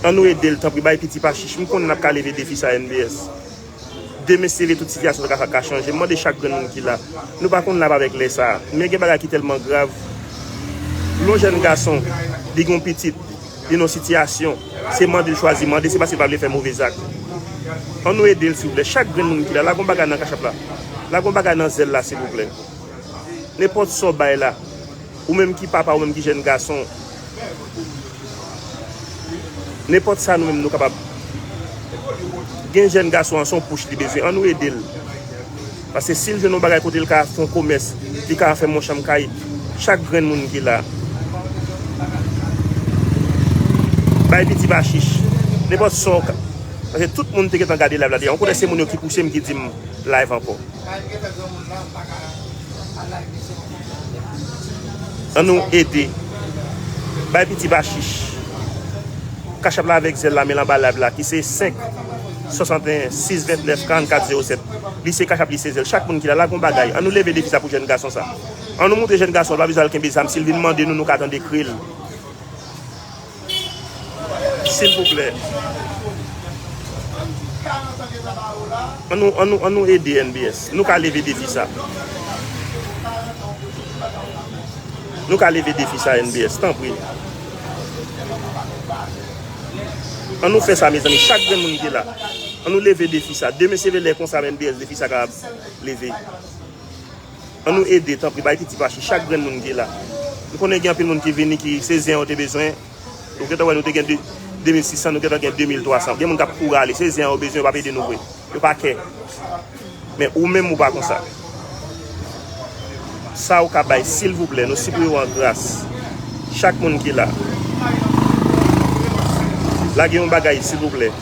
Ann nou ede l, tanpri, bay piti pa chich. M konnen n ap ka leve defi sa, N B S. Demen, si N B S vle, tout sitiyasyon sa ka, ka chanje. M mande chak grenn moun ki la. Nou pa konn la pa avèk lè sa a. Men gen bagay ki tèlman grav. Yon jèn gason, li gen yon pitit, li nan yon sitiyasyon, se mande l chwazi mande, se paske l pa vle fè move zak. Ann nou ede l, silvouplè. Chak grenn moun ki la, lage yon bagay nan Cash App la. Lage yon bagay nan Zelle la, silvouplè. Nenpòt sa w bay la. Ou menm ki papa, ou menm ki jèn gason. Nenpòt sa nou menm nou kapab. Gen jèn gason an, se yon pouch li bezwen. Ann nou ede l. Paske si l jwenn yon bagay kote l ka fè yon komès, li ka fè yon chanm kay, chak grenn moun ki la. Bay piti pa chich. Nenpòt sa w ka. Paske tout moun te gentan gade live la deja. Yon kote se moun yo ki pouse m ki di m live ankò. Ann nou ede. Bay piti pa chich. Cash App la avèk Zelle la, men l anba live la, ki se senk swasanteyen sis vennèf karannkat zewo sèt. Li se Cash App, li se Zelle. Chak moun ki la, lage yon bagay. Ann nou leve defi sa pou jèn gason sa. Ann nou montre jèn gason, l pa bezwen al kenbe zam. Si l vin mande nou, nou ka tande kri l. Silvouplè. Ann nou, ann nou, ann nou ede N B S. Nou ka leve defi sa. Nou ka leve defi sa, N B S, tanpri. Ann nou fè sa, mezanmi. Chak grenn moun ki la. Ann nou leve defi sa. Demen, se vle lè konsa, N B S, defi sa kapab leve. Ann nou ede, tanpri, bay piti pa chich, chak grenn moun ki la. Nou konnen gen anpil moun ki vini, ki se zen yo te bezwen. Nou gentan wè nou te gen de, de mil sis san, nou gentan gen de mil twa san. Gen moun k ap kouri ale, se zen yo bezwen, yo p ap ede nou vre. Yo pa kè. Men ou menm ou pa konsa. Sa ou ka bay, silvouplè, nou sipliye w an gras. Chak moun ki la. Lage yon bagay, silvouplè.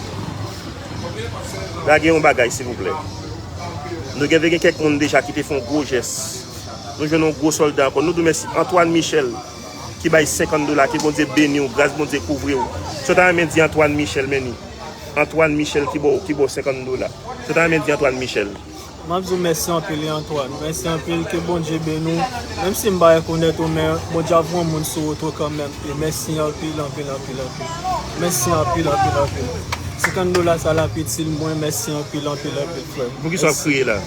Lage yon bagay, silvouplè. Nou gen, gen kèk moun deja ki te fè yon gwo jès. Nou jwenn yon gwo sòlda ankò. Nou di w mèsi Antoine Michel ki bay senkant dola. Ke Bondye beni w, gras Bondye kouvri w. Sa w ta renmen di Antoine Michel, men ni. Antoine Michel ki ba w, ki ba w senkant dola. Sa w ta renmen di Antoine Michel. M ap di w mèsi anpil, wi, Antoine. Mèsi anpil, ke Bondye beni w. Menm si m pa rekonèt ou, men Bondye ap voye yon moun sou wout ou kanmenm. E mèsi anpil, anpil, anpil, anpil. Mèsi anpil, anpil, anpil. Senkant dola sa l ap itil mwen. Mèsi anpil, anpil, anpil, frè m. Poukisa w ap kriye la?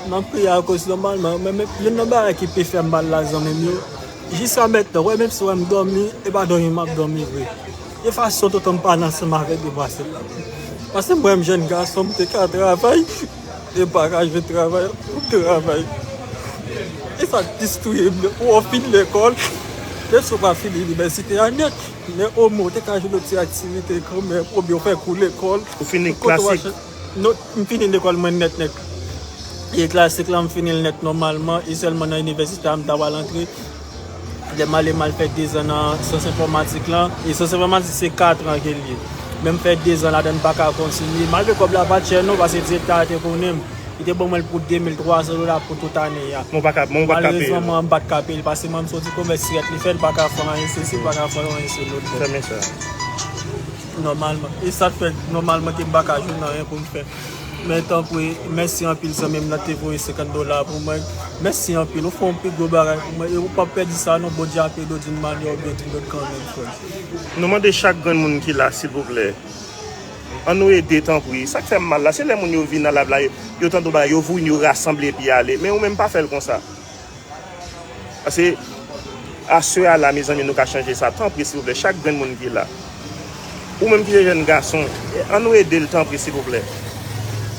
M ap kriye akoz nòmalman, men, men, youn nan bagay ki pi fè m mal la, zanmi m yo, jiska mentnan, wè, menm si w wè m dòmi, e pa dòmi m ap dòmi vre. E fason toutan m pale ansanm avèk demoiselle la. Paske m wè m jèn gason, m te ka travay, e m pa ka jwenn travay, pou m travay. E sa k distriye m, ou fin lekòl, menm si w pa fini inivèsite a nèt, men omwen w te ka jwenn yon ti aktivite kanmenm, oubyen w fè kou lekòl. Ou fini klasik? Non, m fini lekòl mwen nèt, nèt. E klasik la, m fini l nèt nòmalman. E sèlman nan inivèsite a, m ta pral antre. Lè m ale, m al fè dezan nan syans enfòmatik lan. E syans enfòmatik, se katran ke l ye. Men m fè dezan ladan, m pa ka kontinye. Malgre kòb la pa t chè non, paske direktè a te konnen m. Li te ban mwen l pou de mil twa san dola pou tout ane a. Mwen pa ka, mwen pa ka peye l. Malerezman, mwen, m pa t ka peye l, paske mwen, m se yon ti komèsiyant li fè, li pa ka fè anyen sesi, li pa ka fè anyen sou lòt bò. Fèmen sa. Nòmalman. E sa k fè, nòmalman, ke m pa ka jwenn anyen pou m fè. Men tanpri, mèsi anpil zanmi m nan te voye senkant dola pou mwen. Mèsi anpil, ou fè yon pi gwo bagay pou mwen. E ou p ap pèdi sa non, Bondye ap ede w d'une manière oubyen d'une autre kanmenm, frè m. Nou mande chak grenn moun ki la, silvouplè. Ann nou ede, tanpri. Sa k fè m mal la, se lè moun yo vin nan live la, yo, yo tande yon bagay, yo vin, yo rasanble epi y ale. Men ou menm pa fè l konsa. Paske aswè a la, mezanmi, nou ka chanje sa. Tanpri, silvouplè, chak grenn moun ki la. Ou menm ki se jèn gason, ann nou ede l, tanpri, silvouplè.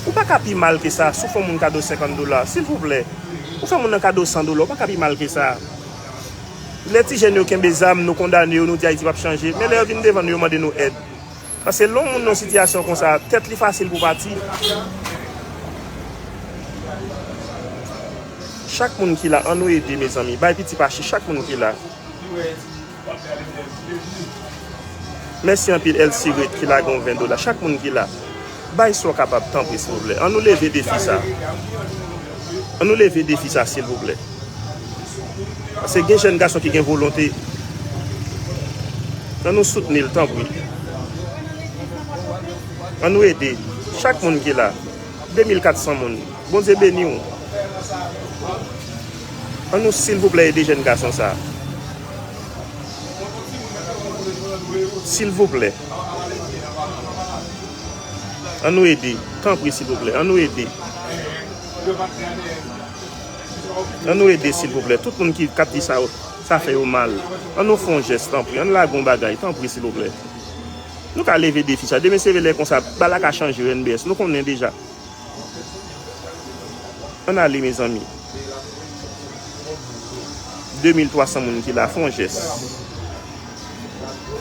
Ou pa ka pi mal ke sa, si w fè yon moun kado senkant dola, silvouplè. Ou fè moun nan kado san dola, ou pa ka pi mal ke sa. Lè ti jèn yo kenbe zam, nou kondane yo, nou di Ayiti p ap chanje. Men lè yo vin devan nou, yo mande nou èd. Paske lè yon moun nan yon sitiyasyon konsa, tèt li fasil pou pati. Chak moun ki la, ann nou ede, mezanmi. Bay piti pa chich, chak moun ki la. Mèsi anpil, Elsie Ruth, ki lage yon ven dola. Chak moun ki la, bay sa w kapab, tanpri, silvouplè. Ann nou leve defi sa. Ann nou leve defi sa, silvouplè. Paske gen jèn gason ki gen volonte. Ann nou soutni l, tanpri. Ann nou ede. Chak moun ki la, de mil kat san moun. Bondye beni w. An nou silvouplè ede jèn gason sa. Silvouplè. An nou ede. Tanpri silvouplè. An nou ede. An nou ede silvouplè. Tout moun ki k ap di sa, sa fè yo mal. An nou fè yon jès tanpri. An n lage yon bagay tanpri silvouplè. Nou ka leve defi sa. Demen se vre lè konsa, bagay la ka chanje yo N B S. Nou konnen deja. Ann ale mezanmi. De mil twa san moun ki la, fè yon jès.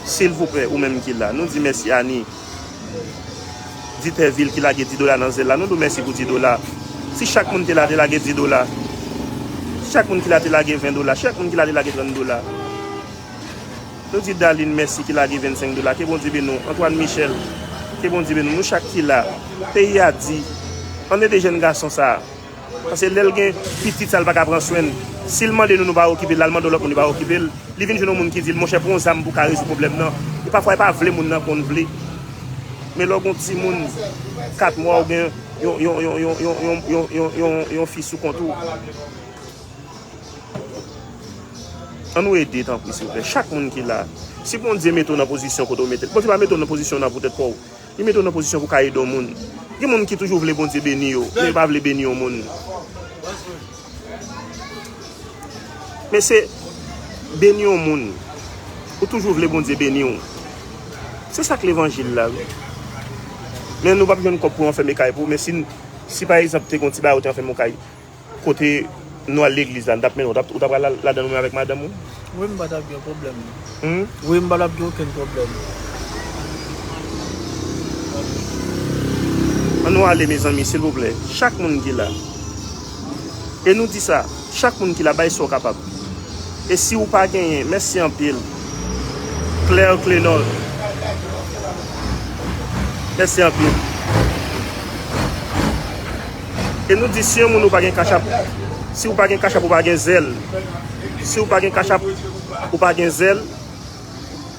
Silvouplè, ou menm ki la, nou di mèsi Ani. Di Tèvil ki lage dis dola nan zèl la, nou di w mèsi pou dis dola. Si chak moun te la te lage dis dola, si chak moun ki la te lage ven dola, chak moun ki la te lage trant dola. Nou di Darline mèsi ki lage vennsenk dola. Ke Bondye beni w. Antoine Michel, ke Bondye beni w. Nou chak ki la. Peyi a di. Ann ede jèn gason sa a. Paske lè l gen pitit sa l pa ka pran swen l. Si l mande nou, nou pa okipe l, l al mande yon lòt moun, li pa okipe l. Li vin jwenn yon moun ki di l, monchè, pran yon zam pou w ka rezoud pwoblèm nan. E pafwa, e pa vle moun nan konn vle. Men lè w gen yon timoun kat mwa, ou gen yon, yon, yon fi sou kont ou. Ann nou ede, tanpri, silvouplè. Chak moun ki la. Si Bondye mete w nan pozisyon kote w mete l, Bondye pa mete w nan pozisyon nan poutèt pa w. Li mete w nan pozisyon pou w ka ede yon moun. Gen moun ki toujou vle Bondye beni yo, men yo pa vle beni yon moun. Men se beni yon moun. Ou toujou vle Bondye beni w. Se sa k levanjil la, wi. Men nou p ap jwenn kòb pou anfèmen kay pou ou, men si, si pa egzanp te gen yon ti bagay ou te anfèmen yon kay, kote nou al legliz la, n t ap mennen w, w t ap, ou t ap pral la, ladan ou menm avèk madanm ou? Wi, m pa t ap gen pwoblèm. Hmm? Wi, m pa t ap gen okenn pwoblèm. Ann nou ale, mezanmi, silvouplè. Chak moun ki la. E nou di sa, chak moun ki la, bay sa w kapab. E si w pa genyen, mèsi anpil. Claire Clenor. Mèsi anpil. E nou di, si yon moun ou pa gen Cash App, si ou pa gen Cash App, ou pa gen Zelle. Si ou pa gen Cash App, ou pa gen Zelle,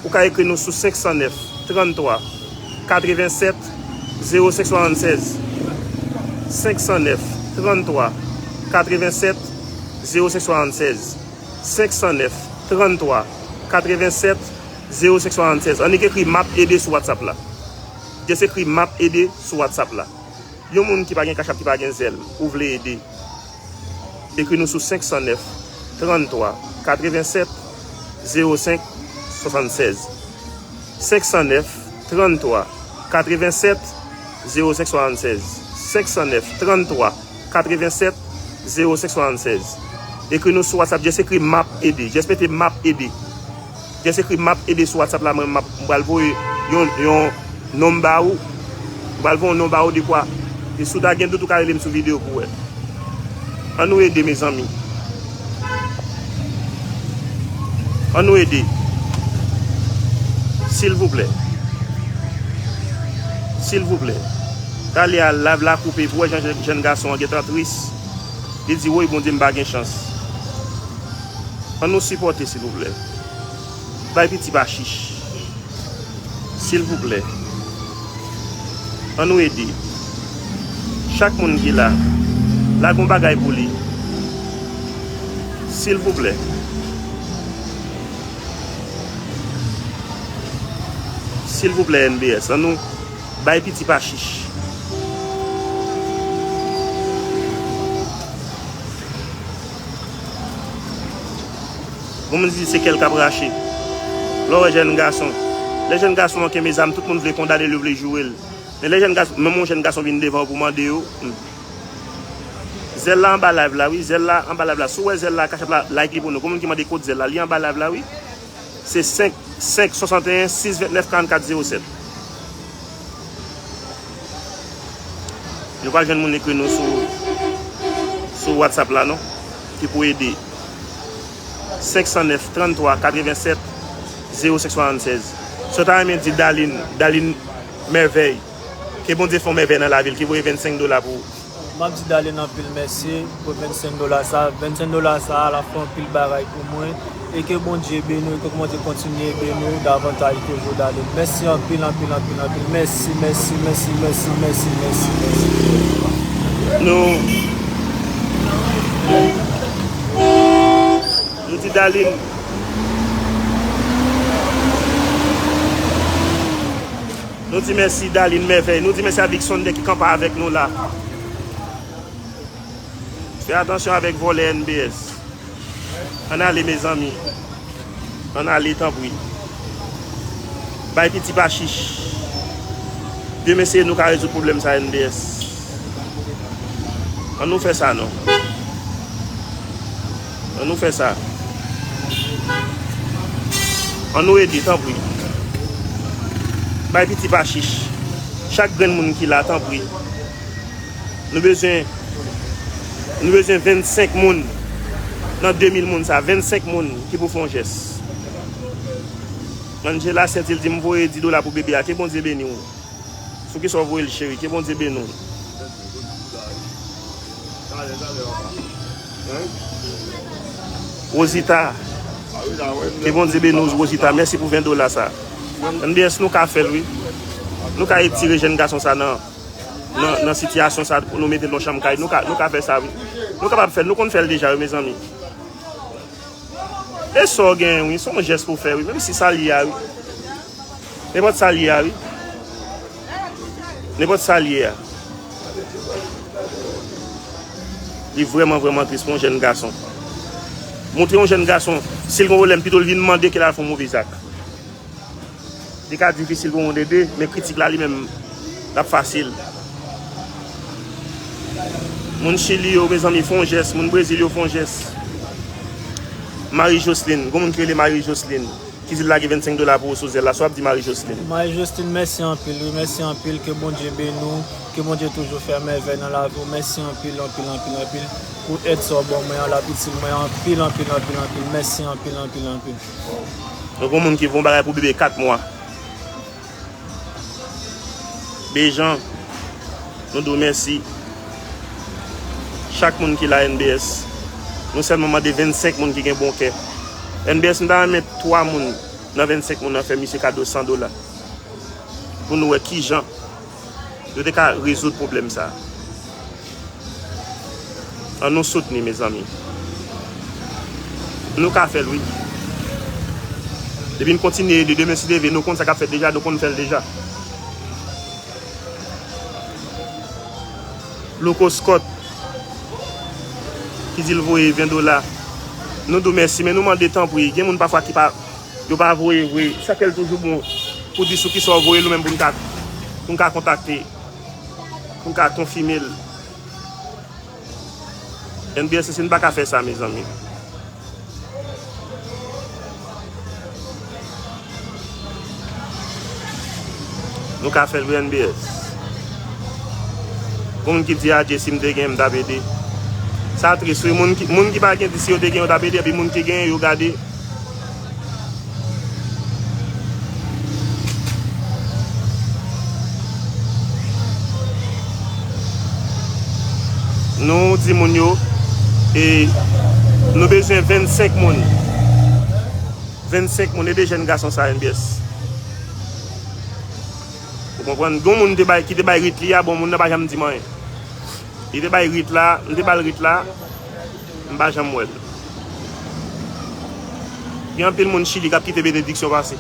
ou ka ekri nou sou senk san nèf, trann twa, katrevennsèt, zewo senk swasannsèz. Senk san nèf, trann twa, katrevennsèt, zewo senk swasannsèz. Senk san nèf, trann twa, katrevennsèt, zewo senk swasannsèz. Annik ekri M ap ede sou WhatsApp la. Just ekri M ap ede sou WhatsApp la. Yon moun ki pa gen Cash App, ki pa gen Zelle, ou vle ede, ekri nou sou senk san nèf, trann twa, katrevennsèt, zewo senk, swasannsèz. Senk san nèf, trann twa, katrevennsèt, zewo senk swasannsèz. Senk san nèf, trann twa, katrevennsèt, zewo senk swasannsèz. Ekri nou sou WhatsApp, just ekri M ap ede. Just mete M ap ede. Just ekri M ap ede sou WhatsApp la, mwen m ap, m pral voye yon, yon nonm ba ou. M pral voye yon non ba ou dekwa. E si w ta gen dout, ou ka rele m sou videyo pou w wè. Ann nou ede, mezanmi. Ann nou ede. Silvouplè. Silvouplè. Talè a, live la koupe. Pou w wè jan jèn, jèn gason an gentan tris. Li di, woy, Bondye, m pa gen chans. Ann nou sipòte, silvouplè. Bay piti pa chich. Silvouplè. Ann nou ede. Chak moun ki la, lage yon bagay pou li. Silvouplè. Silvouplè, N B S. Ann nou bay piti pa chich. Bon, moun di se kè l k ap rache. Lè w wè jèn gason, lè jèn gason an kenbe zam, tout moun vle kondane l, yo vle joure l. Men lè jèn gason, menm yon jèn gason vin devan w pou mande yo, hmm. Zèl la anba live la, wi, Zèl la anba live la. Si w wè Zèl la, Cash App la, like li pou nou. Gon moun ki mande kot Zèl la, li anba live la, wi. Se senk, senk swasanteyen, sis vennèf, karannkat zewo sèt. Nou pa jwenn moun ekri nou sou, sou WhatsApp la, non, ki pou ede. Senk san nèf, trann twa, katrevennsèt, zewo senk swasannsèz. Si w ta renmen di Darline, Darline Merveille, ke Bondye fè yon mèvèy nan lavi l, ki voye vennsenk dola pou ou. M ap di Darline anpil mèsi pou vennsenk dola sa. Vennsenk dola sa a, l ap fè anpil bagay pou mwen. E ke Bondye beni w, ke Bondye kontinye beni w davantaj toujou, Darline. Mèsi anpil, anpil, anpil, anpil. Mèsi, mèsi, mèsi, mèsi, mèsi, mèsi, mèsi. Nou, nou di Darline. Nou di mèsi Darline Mèvèy. Nou di mèsi avèk Sunday ki kanpe avèk nou la. Fè atansyon avèk vòlè N B S. Ann ale, mezanmi. Ann ale, tanpri. Bay piti pa chich. Demen se nou ka rezoud pwoblèm sa, N B S. Ann nou fè sa, non. Ann nou fè sa. Ann nou ede, tanpri. Bay piti pa chich. Chak grenn moun ki la, tanpri. Nou bezwen, nou bezwen vennsenk moun nan de mil moun sa, vennsenk moun ki pou fè yon jès. Angela Saintil di m voye dis dola pou bebe a. Ke Bondye beni w. Sou kisa w voye l, cheri? Ke Bondye beni w. Rosita, ke Bondye beni w, Rosita. Mèsi pou ven dola sa. N B S, nou ka fè l, wi. Nou ka etire jèn gason sa nan, nan, nan sitiyasyon sa pou nou mete l nan chanm kay. Nou ka, nou ka fè sa, wi. Nou kapab fè l. Nou konn fè l deja, wi, mezanmi. E sa w genyen, wi. Se yon jès pou w fè, wi. Menm si sa l ye a, wi. Nenpòt sa l ye a, wi. Nenpòt sa l ye a. Li vrèman, vrèman tris pou yon jèn gason. Montre yon jèn gason, si l gen pwoblèm, pito l vin mande ke l al fè yon move zak. Li ka difisil pou moun ede, men kritik la, li menm, l ap fasil. Moun Chili yo, mezanmi, fè yon jès. Moun Brezil yo, fè yon jès. Marie Joseline, gen moun ki rele Marie Joseline. Ki di l lage vennsenk dola pou ou sou Zelle la, sa w ap di Marie Joseline? Marie Joseline, mèsi anpil, wi, mèsi anpil, ke Bondye beni w, ke Bondye toujou fè mèvèy nan lavi w, mèsi anpil, anpil, anpil, anpil, pou èd sa w ban mwen an, l ap itil mwen anpil, anpil, anpil, anpil, mèsi anpil, anpil, anpil. Donk, yon moun ki voye yon bagay pou bebe kat mwa. Bejan, nou di w mèsi. Chak moun ki la, N B S, nou sèlman mande vennsenk moun ki gen bon kè. N B S, m ta renmen twa moun nan vennsenk moun nan fè misye kado san dola. Pou nou wè kijan yo te ka rezoud pwoblèm sa a. Ann nou soutni, mezanmi. Nou ka fè l, wi. Depi n kontinye ede, demen si Dye vle, nou konn sa k ap fèt deja, nou konn fè l deja. Louko Scott, ki di l voye ven dola. Nou di w mèsi, men nou mande tanpri. Gen moun pafwa ki pa, yo pa voye vre. Sa fè l toujou bon pou di sou kisa w voye l ou menm pou n ka, pou n ka kontakte, pou n ka konfime l. N B S, si n pa ka fè sa, mezanmi. Nou ka fè l pou N B S. Gon moun ki di, adje, si m te gen, m t ap ede. Sa tris, wi. Moun ki, moun ki pa gen, di si yo te gen, yo t ap ede, epi moun ki genyen, yo gade. Nou di moun yo, e, nou bezwen vennsenk moun. Vennsenk moun, ede jèn gason sa, N B S. Ou konprann? Gon moun te bay, ki te bay rit li a, bon, moun nan pa janm di m anyen. Li te bay rit la, m te ba l rit la, m pa janm wè l. Gen anpil moun Chili k ap kite benediksyon pase.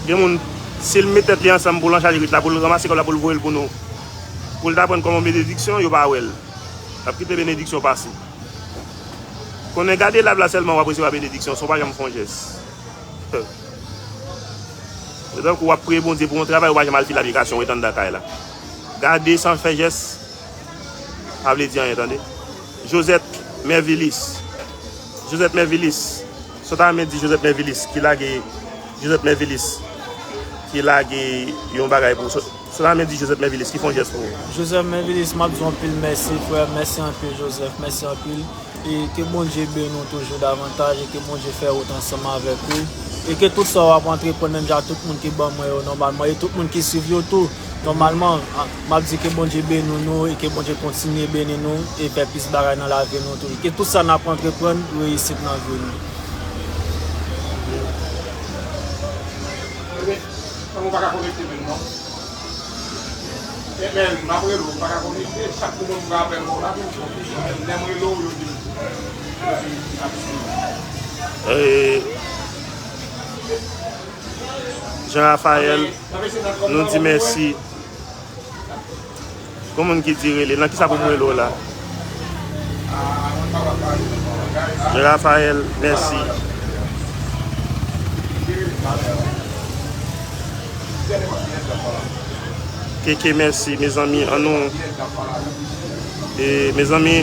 Gen moun, si l met tèt li ansanm pou l anchaje rit la, pou l ranmase kòb la, pou l voye l pou nou, pou l ta pran l kòm yon benediksyon, yo pa wè l. L ap kite benediksyon pase. Konnen gade live la sèlman w ap resevwa benediksyon, san w pa janm fè yon jès. Se tankou w ap priye Bondye pou yon travay, ou pa janm al file aplikasyon, ou ret anndan kay la. Gade san fè jès, pa vle di anyen, tande. Josette Mervilis. Josette Mervilis. Sa w ta renmen di Josette Mervilis ki lage, Josette Mervilis ki lage yon bagay pou ou. Sa w ta renmen di Joseph Mervilis ki fè yon jès pou ou? Joseph Mervilis, m ap di w anpil mèsi, frè. Mèsi anpil, Joseph. Mèsi anpil. E ke Bondye beni w toujou davantaj e ke Bondye fè wout ansanm avèk ou. E ke tout sa w ap antreprann, menm jan tout moun ki ban mwen yo nòmalman, e tout moun ki swiv yo tou, Nòmalman, a, m ap di ke Bondye beni nou e ke Bondye kontinye beni nou e fè plis bagay nan lavi nou tou. Ke tout sa n ap antreprann, reyisit nan vi nou. Ebyen, ou pa ka konekte menm non. Ebyen, m ap rele w, ou pa ka konekte, chak moun ka apèl mwen la, lè m rele w, yo di m, yo di m, ap suiv. Eh, Jean Raphaël, nou di mèsi. Gon moun ki di rele, nan kisa pou m rele w la? Jean Raphaël, mèsi. Keke, mèsi, mezanmi, ann nou, e, mezanmi,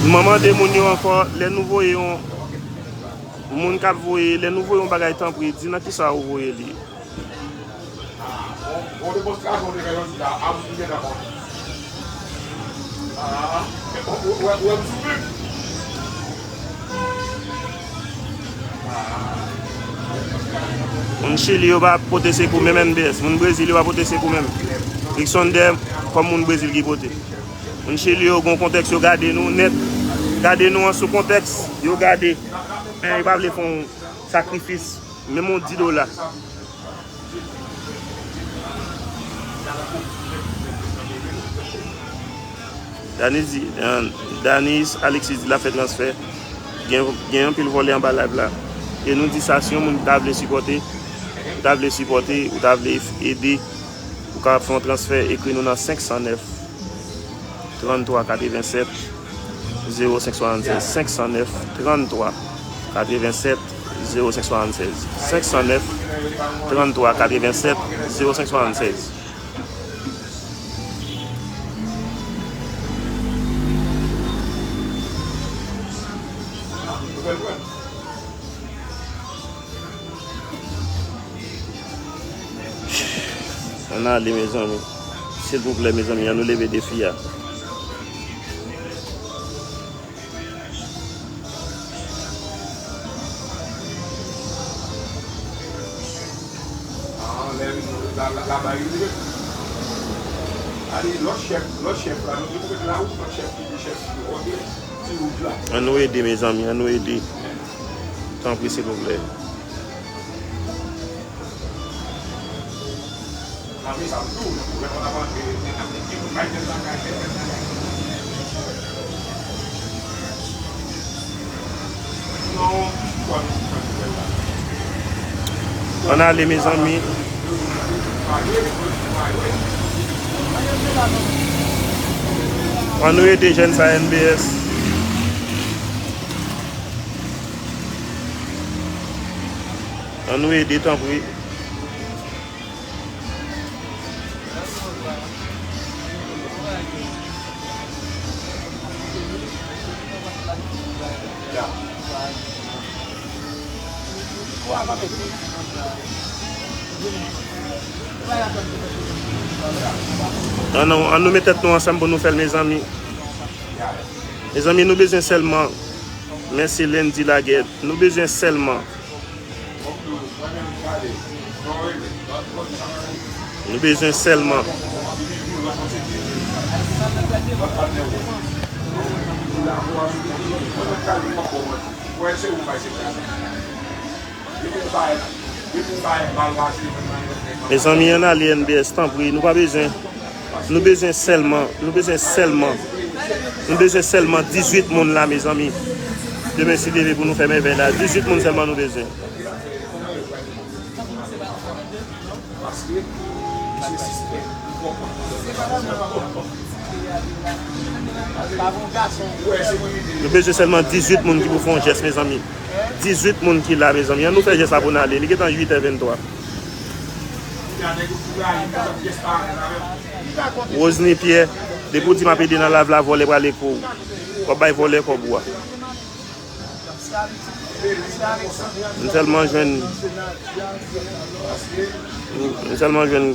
m ap mande moun yo ankò, lè nou voye yon, moun k ap voye, lè nou voye yon bagay, tanpri, di nan kisa ou voye li. Ah, bon, bon demonstrasyon ou te fè jodi a, a m gen dakò. Ah, ou, ou, ou, ou wè m soufle? Moun Chili yo pa pote sekou menm N B S. Moun Brezil yo pa pote sekou menm. Rickson Dè, kòm moun Brezil ki pote. Moun Chili yo gon kontèks, yo gade nou nèt. Gade nou an sou kontèks, yo gade. Men yo pa vle fè yon sakrifis. Menm yon di dola. Danis di, eh, Danis Alexis di l ap fè transfè. Gen, gen anpil vòlè anba live la. E nou di sa, si yon moun ta vle sipòte, ou ta vle sipòte, ou ta vle ede, ou kapab fè yon transfè, ekri nou nan senk san nèf, tranntwa katrevennsèt, zewo senk swasannsèz, senk san nèf, tranntwa katrevennsèt, zewo senk swasannsèz, senk san nèf, tranntwa katrevennsèt, zewo senk swasannsèz. Ann ale, mezanmi. Silvouplè, mezanmi, ann nou leve defi a. Ah, lè la, la, la bay rive. Ale, lòt chèf, lòt chèf la, nou te met la, lòt chèf ki di chèf ki kote ti wout la. Ann nou ede, mezanmi, ann nou ede. Tanpri, silvouplè. Ann ale, mezanmi. Ann nou ede jèn sa N B S. Ann nou ede, tanpri. Ann nou, ann nou met tèt nou ansanm pou nou fè l, mezanmi. Mezanmi, nou bezwen sèlman, mèsi Landy Laguerre, nou bezwen sèlman Nou bezwen sèlman. Mezanmi, ann ale N B S, tanpri, nou pa bezwen. Nou bezwen sèlman, nou bezwen sèlman, nou bezwen sèlman dizuit moun la, mezanmi. Demen, si Dye vle, pou nou fè mèvèy la, dizuit moun sèlman nou bezwen. Nou bezwen sèlman dizuit moun ki pou fè yon jès, mezanmi. Dizuit moun ki la, mezanmi. Ann nou fè jès la pou n ale. Li gentan uit è venntwa. Rosny Pierre, depi w di m ap ede nan live la, vòlè prale kou w. W ap bay vòlè kòb ou a. M sèlman jwenn, m sèlman jwenn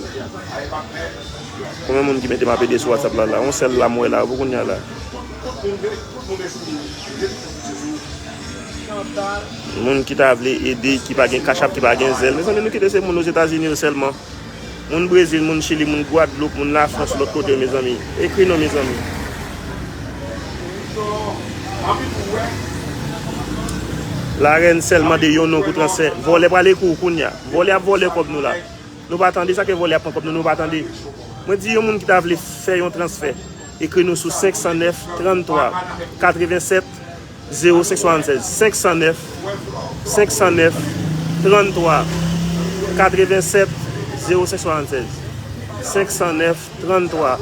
konbyen moun ki mete m ap ede sou WhatsApp la, la. Yon sèl la m wè la, pou kounye a la. Moun ki ta vle ede, ki pa gen Cash App, ki pa gen Zelle. Mezanmi, nou kite se moun Ozetazini yo sèlman. Moun Brezil, moun Chili, moun Gwadloup, moun Lafrans, lòt kote, mezanmi. Ekri nou, mezanmi. Larèn sèl mande yon non pou transfè. Vòlè pral ekri w kounye a. Vòlè ap vòlè kòb nou la. Nou pa tande sa ke vòlè ap pran kòb nou, nou pa tande. Mwen di yon moun ki ta vle fè yon transfè, ekri nou sou senk san nèf, trannntwa, katrevennsèt, zewo senk swasannsèz. Senk san nèf, senk san nèf, trannntwa, katrevennsèt, zewo senk swasannsèz. Senk san nèf, trannntwa,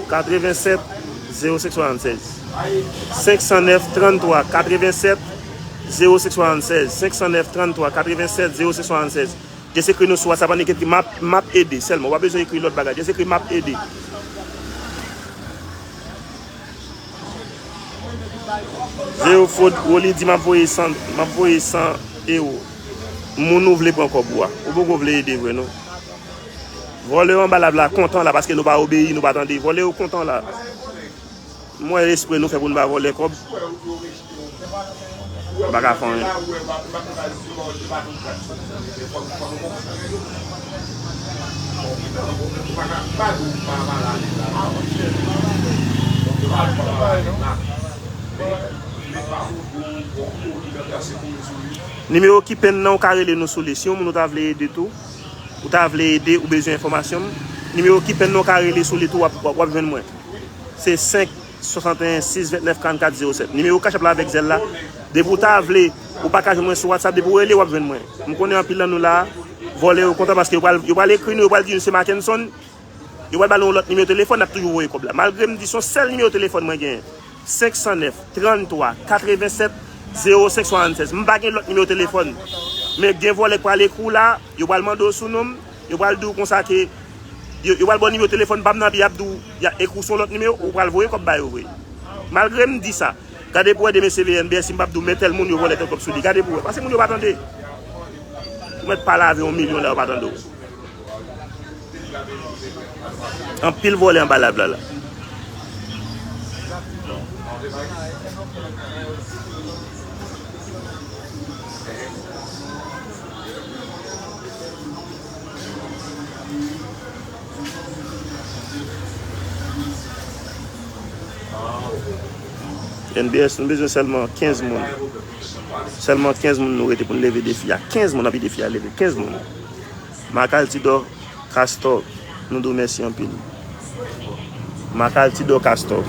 katrevennsèt, zewo senk swasannsèz. Senk san nèf, trannntwa, katrevennsèt, zewo senk swasannsèz. Senk san nèf, trannntwa, katrevennsèt, zewo senk swasannsèz. Jis ekri nou sou WhatsApp, annik ekri m ap, m ap ede sèlman. W pa bezwen ekri lòt bagay. Jis ekri m ap ede. Zero faute, Rolly di m ap voye san, m ap voye san ewo. Moun ou vle pran kòb ou a. Ou poko vle ede vre non. Vòlè yo anba lab la kontan la paske nou pa obeyi, nou pa tande. Vòlè yo kontan la. M wè espre nou fè pou n pa vòlè kòb. M pa ka fè anyen. Nimewo ki penn nan ou ka rele nou sou li. Si yon moun ou ta vle ede tou, ou ta vle ede, ou bezwen enfòmasyon, nimewo ki penn nan ou ka rele sou li tou, w ap, w ap, w ap jwenn mwen. Se senk swasanteyen sis vennèf karannkat zewo sèt. Nimewo Cash App la avèk Zelle la. Depi w ta vle, ou pa ka jwenn mwen sou WhatsApp, depi w rele, w ap jwenn mwen. M konnen anpil nan nou la, vòlè yo kontan paske yo pral, yo pral ekri nou, yo pral di nou se Mackenson. Yo pral ba nou yon lòt nimewo telefòn, n ap toujou voye kòb la. Malgre m di se yon sèl nimewo telefòn mwen genyen. Senk san nèf, trannntwa, katrevennsèt, zewo senk swasannsèz. M pa gen lòt nimewo telefòn. Men gen vòlè k pral ekri w la, yo pral mande w sou non m, yo pral di w konsa ke, yo, yo pral ba w nimewo telefòn pa m nan, epi y ap di w, y a ekri w sou yon lòt nimewo, ou pral voye kòb ba yo vre. Malgre m di sa, gade pou w wè demen se V N B S, si m p ap di w men tèl moun yo vòlè tèl kòb sou li. Gade pou w wè, paske moun yo pa tande. Ou mèt pale avè yon milyon la, yo pa tande w. Anpil vòlè anba lab la la. N B S, nou bezwen sèlman kenz moun. Sèlman kenz moun nou rete pou n leve defi a. Kenz moun, anpi defi a leve. Kenz moun. Marc Altidor Castor, nou di w mèsi anpil. Marc Altidor Castor.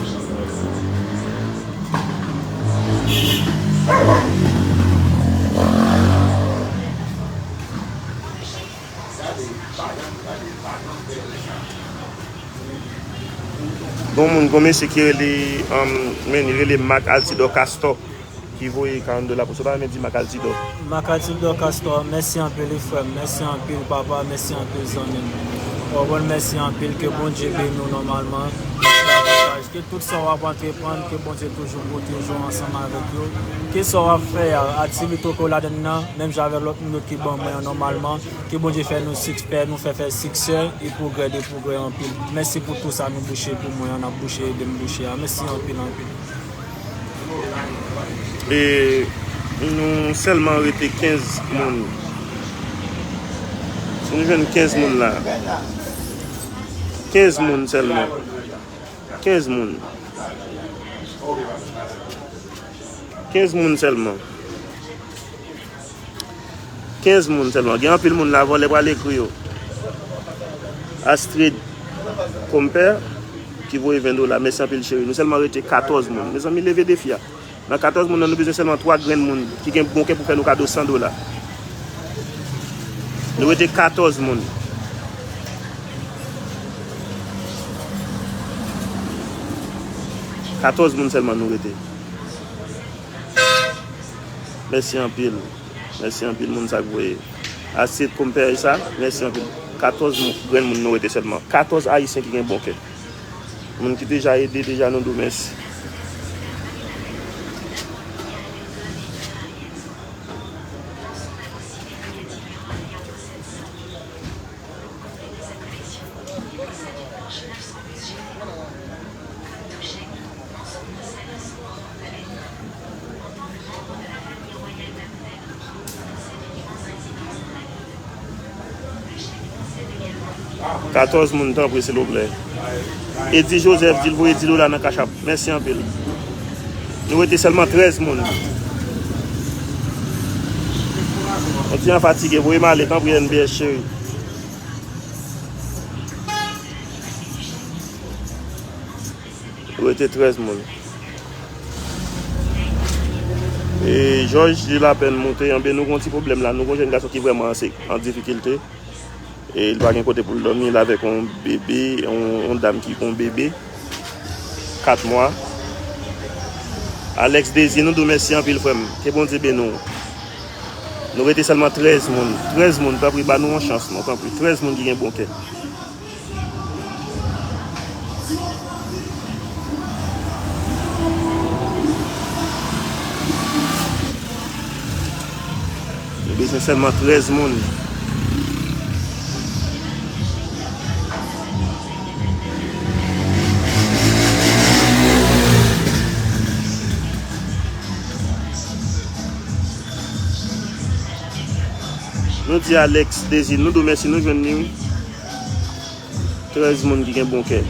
Gon moun, gon mesye ki rele, um, men li rele Marc Altidor Castor. Ki voye karant dola pou sa, pa renmen di Marc Altidor. Marc Altidor Castor, mèsi anpil wi frè m, mèsi anpil papa, mèsi anpil zanmi m. Ou konprann, mèsi anpil, ke Bondye beni w nòmalman. Ke tout sa w ap antreprann, ke Bondye toujou pwoteje w ansanm avèk yo. Ke sa w ap fè a, aktivite ke w ladann nan, menm jan avèk lòt moun yo ki ban mwen an nòmalman, ke Bondye fè nou siksè, nou fè fè siksè, e pwogrè de pwogrè anpil. Mèsi pou tou sa nou bouche pou mwen an, n ap bouche, ede m bouche a. Mèsi anpil, anpil. E nou sèlman rete kenz moun. Si nou jwenn kenz moun la. Kenz moun sèlman. Kenz moun. Kenz moun sèlman. Kenz moun sèlman. Gen anpil moun la, vòlè pral ekri yo. Astrid Compère, ki voye ven dola. Mèsi anpil, cheri. Nou sèlman rete katòz moun. Mezanmi, leve defi a. Nan katòz moun nan, nou bezwen sèlman twa grenn moun ki gen bon kè pou fè nou kado san dola. Nou rete katòz moun. Katòz moun sèlman nou rete. Mèsi anpil. Mèsi anpil moun sa k voye. Asyèt konpè sa, mèsi anpil. Katòz moun, grenn moun nou rete sèlman. Katòz ayisyen ki gen bon kè. Moun ki deja ede, deja nou di w mèsi. Katòz moun, tanpri, silvouplè. Edi Joseph di l voye dis dola nan Cash App. Mèsi anpil. Nou rete sèlman trèz moun. Mwen ti an fatige, voye m ale, tanpri, N B S cheri. Nou rete trèz moun. E Jòj di lapèn moute, anben nou gon ti pwoblèm la. Nou gon jèn gason ki vrèman an se-, an difikilte. E li pa gen kote pou l dòmi, li avèk yon bebe, yon, yon dam ki gon bebe, kat mwa. Alex Désir, nou di w mèsi anpil, frè m. Ke Bondye beni w. Nou rete sèlman trèz moun. Trèz moun, tanpri, ba nou yon chans, non, tanpri. Trèz moun ki gen bon kè. Nou bezwen sèlman trèz moun. Nou di Alex Désir, nou di w mèsi, nou jwenn li, wi. Trèz moun ki gen bon kè.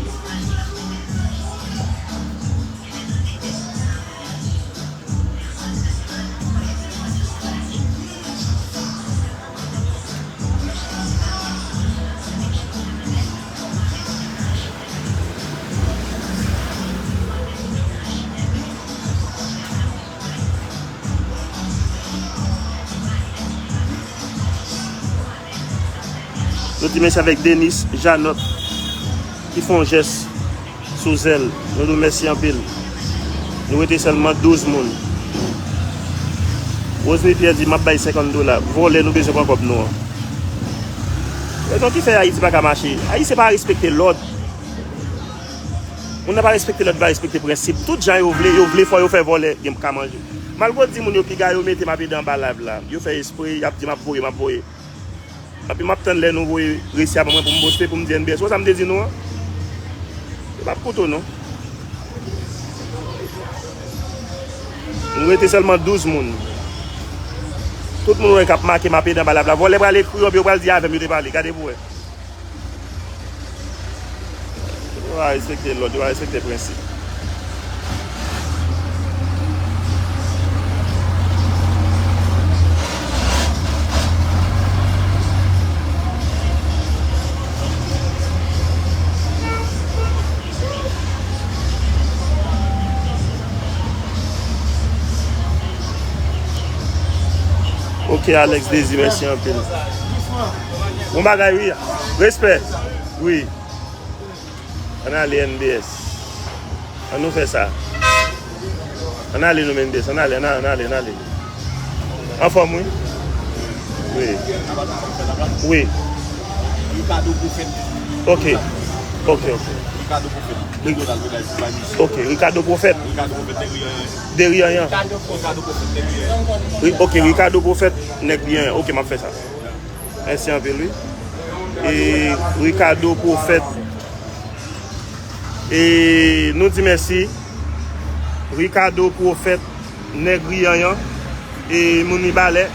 Nou di mèsi avèk Denis Janot ki fè yon jès sou zèl. Nou di w mèsi anpil. Nou rete sèlman douz moun. Rosemary Pierre di, "M ap bay senkant dola." Vòlè, nou bezwen pran kòb nou an. Rezon ki fè Ayiti pa ka mache. Ayisyen pa respekte lòd. Moun nan pa respekte lòd, pa respekte prensip. Tout jan yo vle, yo vle fò yo fè vòlè, gen ka manje. Malgre w di moun yo piga, yo mete m ap ede anba live la. Yo fè espre, y ap di m ap voye, m ap voye. Epi m ap tann lè nou voye resi a ban mwen pou m poste, pou m di N B S. Wè sa m te di nou an? Yo p ap koute w non. Nou rete sèlman douz moun. Tout moun wè k ap make m ap ede anba live la. Vòlè pral ekri w, epi yo pral di avè m yo te pale. Gade pou wè. Yo pa respekte lòd, yo pa respekte prensip. Ok, Alex Désir, mèsi anpil. Bon bagay, wi. Respè. Wi. Ann ale N B S. Ann nou fè sa. Ann ale nou menm N B S. Ann ale, ann ale, ann ale, ann ale. Anfòm, wi. Wi. Wi. Ricardo Prophète. Ok. Ok, ok. Ricardo Prophète. Ri- Ok, Ricardo Prophète. Ricardo Prophète, nèg Rianyan. De Rianyan. Ricardo Prophète, nèg Rianyan. Ri- Ok, Ricardo Prophète, nèg Rianyan. Ok, m ap fè sa. Mèsi anpil, wi. E Ricardo Prophète. E nou di mèsi. Ricardo Prophète, nèg Rianyan. E moun Mibalè.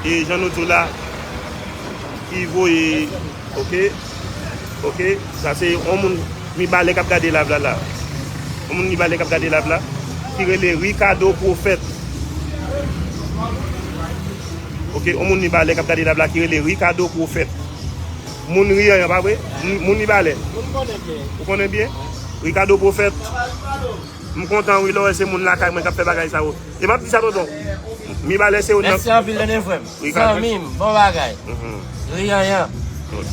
E jan nou di w la, ki voye, ok, ok, sa se yon moun Mibalè k ap gade live la, la. Yon moun Mibalè k ap gade live la, ki rele Ricardo Prophète. Ok, yon moun Mibalè k ap gade live la, ki rele Ricardo Prophète. Moun Rianyan, pa vre? Moun, moun Mibalè. Ou konnen byen? Ricardo Prophète. M kontan wi lè w wè se moun lakay mwen k ap fè bagay sa yo. E m ap di sa tonton. Mibalè se youn nan. Mèsi anpil tande frè m. Zanmi m, bon bagay. Rianyan. Ok.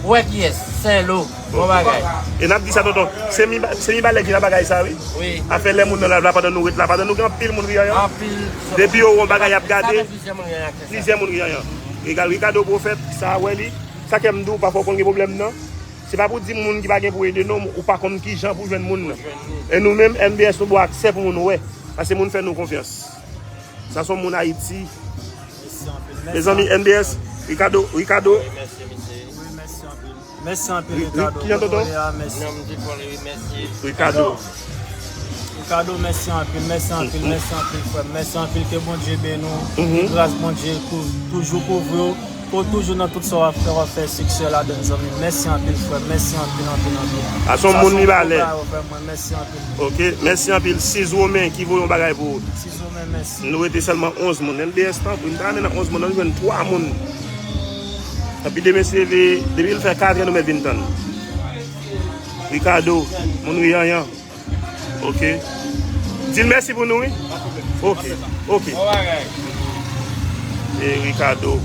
Wè kiyès, Sèlo, bon bagay. E n ap di sa tonton. Se Miba-, se Mibalè ki nan bagay sa wi. Wi. Afè lè moun nan live la pandan nou ret la, pandan nou gen anpil moun Rianyan. Anpil. Depi yo wè yon bagay y ap gade. Plizyè moun Rianyan. Ricardo Prophète, sa wè li. Sa kè m di w, pafwa w konn gen pwoblèm nan. Se pa pou di moun ki pa gen pou ede non, ou pa konn kijan pou jwenn moun nan. E nou menm, N B S, nou ba w aksè pou moun wè. Paske moun fè nou konfyans. Sa se yon moun Ayiti. Mezanmi, N B S, Ricardo, Ricardo. Mèsi anpil. Mèsi anpil, Ricardo. Kijan tonton? Ricardo. Ricardo, mèsi anpil, mèsi anpil, mèsi anpil, frè m. Mèsi anpil, ke Bondye beni w. Ke gras Bondye kou-, toujou kouvri w. Ou toujou nan tout sa w ap fè, w ap fè siksè ladann, zanmi m. Mèsi anpil, frè m. Mèsi anpil, anpil, anpil. A se yon moun Mibalè. Sa se yon gwo bagay ou fè mwen. Mèsi anpil. Ok, mèsi anpil. Sis Women ki voye yon bagay pou ou. Sis Women, mèsi. Nou rete sèlman onz moun. N B S tanpri, m ta renmen nan onz moun, nou jwenn twa moun. Epi demen se leve, depi l fè katrè nou mèt vin tann. Ricardo, moun Riyanyan. Ok. Di l mèsi pou nou, wi. Ok, ok. Bon bagay. E Ricardo,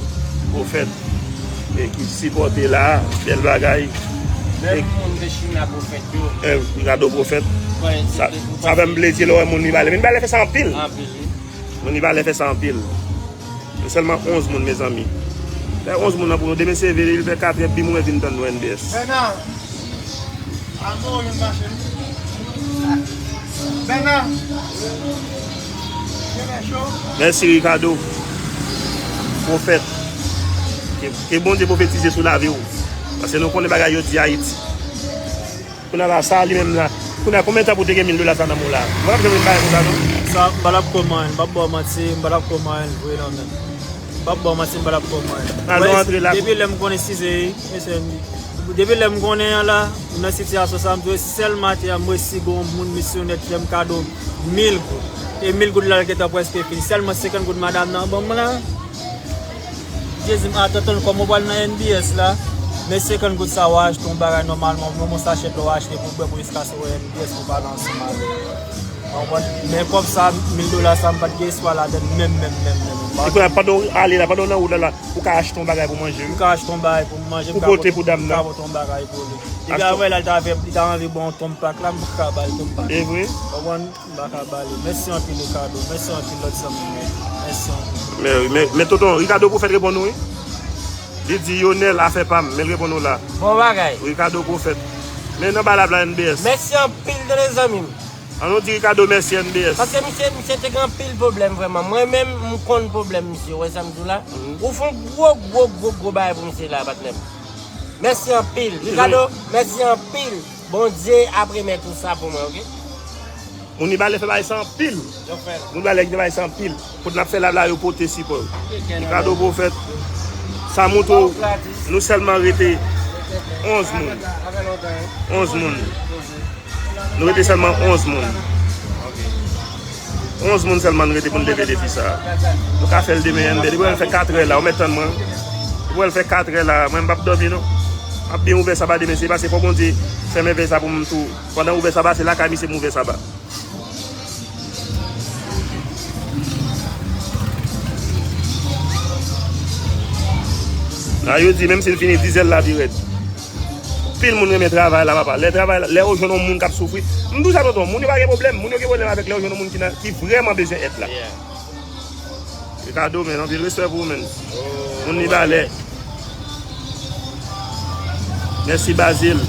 Pwofèt, e ki sipòte la, bèl bagay. Bèl moun de China, Pwofèt yo. E Ricardo Pwofèt. Sa, sa fè m plezi lè w wè moun Mibalè. Mibalè fè sa anpil. Anpil, wi. Moun Mibalè fè sa anpil. Nou sèlman onz moun, mezanmi. Fè onz moun nan pou nou. Demen se leve, li fè katrè, epi mwen vin tann nou N B S. Bèna! Avan w vin mache. Bèna! Mèsi, Ricardo. Pwofèt. Ke, ke Bondye pwofetize sou lavi w. Paske nou konnen bagay yo di Ayiti. Kounye a la, sa li menm la. Kounye a, konbyen tan pou te gen mil dola sa nan men w la? Mwen p ap janm vin bay pou sa, non. Sa, m pa t ap kòman, m p ap ba w manti, m pa t ap kòman vre, non, men. M p ap ba w manti, m pa t ap kòman. Alon antre la. Depi lè m konnen size, mesye, depi lè m konnen an la, m nan sitiyasyon sa, m dwe sèl maten an, m resi gon moun misyonè ki fè m kado mil goud. E mil goud la, l gentan prèske fini. Sèlman senkant goud madanm nan ban m la. Jezi m, atantan, kòm ou pral nan N B S la, men senkant goud sa w achte yon bagay nòmalman, menm yon sachè dlo w achte pou bwè pou jiskaske w wè N B S pou pale ansanm avè l. Ou konprann? Men kòb sa, mil dola sa, m pa t gen espwa ladan l menm, menm, menm, menm. E kounye a, pandan w ale la, pandan w nan wout la, la, ou ka achte yon bagay pou manje, wi. M ka achte yon bagay pou m manje, m ka pote pou dam nan. M ka pote yon bagay pou li. Depi avè la, li ta fè, li ta anvi ba w yon tonpak la, m pa ka ba l tonpak. E vre? Ou konprann? M pa ka ba li. Mèsi anpil, Ricardo. Mèsi anpil, lòt zanmi m yo. Mèsi anpil. Men, men, men, tonton, Ricardo Pwofèt reponn ou, wi. Li di, Yonèl, afè pa m, men l reponn ou la. Bon bagay. Ricardo Pwofèt. Men nan balab la, N B S. Mèsi anpil, tande zanmi m. An nou di Ricardo mèsi, N B S. Paske misye, misye te gen anpil pwoblèm, vrèman. Mwen menm, m konn pwoblèm misye. Ou wè sa m di w la? Mhm. Ou fè yon gwo, gwo, gwo, gwo bagay pou misye la, patnè m. Mèsi anpil. Ricardo, mèsi anpil. Bondye ap remèt ou sa pou mwen, oke? Moun Mibalè fè bagay sa anpil. Moun Mibalè ki fè bagay sa anpil. Kote n ap fè live la, yo pote sipò. Ricardo Pwofèt. Sa montre w, nou sèlman rete onz moun. Onz moun. Nou rete sèlman onz moun. Onz moun sèlman nou rete pou n leve defi sa a. Nou ka fè l demen, N B S. Depi w wè l fè katrè la, ou mèt tann mwen. Depi w wè l fè katrè la, mwen m p ap dòmi non. M ap byen ouvè saba demen, se pase fò Bondye fèmen vè sa pou m tou. Pandan ouvè saba, se lakay misye m ouvè saba. La, yo di, menm si l fini, dizèl la pi rèd. Anpil moun renmen travay la, papa. Lè travay la, lè yo jwenn yon moun k ap soufri. M di w sa, tonton, moun yo pa gen pwoblèm. Moun yo gen pwoblèm avèk lè yo jwenn yon moun ki nan, ki vrèman bezwen èd la. Yeah. Ricardo, men, anpil respè pou ou, men. Moun Mibalè. Mèsi, Bazil.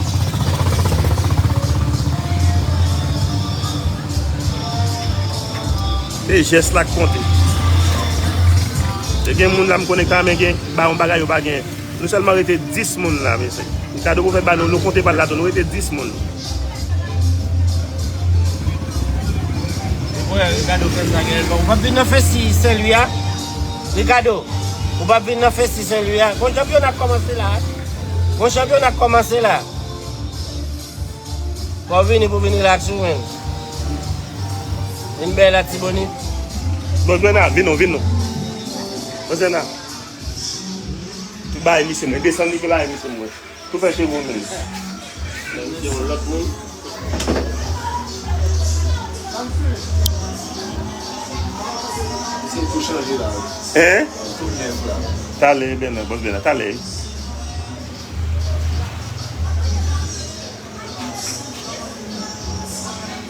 Se jès la k konte. Te gen moun la m konnen k ta renmen gen, ba yon bagay yo pa gen. Nou sèlman rete dis moun la, mesye. Ricardo Pwofèt ba nou, nou konte pa l la tou, nou rete dis moun. Frè, Ricardo fè sa gen lè l pa. Ou p ap vin nan festi Sen Lwi a? Ricardo, ou p ap vin nan festi Sen Lwi a? Gon chanpyona k kòmanse la, wi. Gon chanpyona k kòmanse la. Fò w vini pou vin rilaks wi, men. Vin bèl Latibonit. Bon, Zena, vin non, vin non. Bon, Zena. Tout bagay misye mwen. Desann li ke bagay misye mwen. Tou fè cheve w menm. Lè misye yon lòt moun. Misye tou chanje la, wi. Hein? Tou nèf la. Talè, Bèna, bòs Bèna, talè.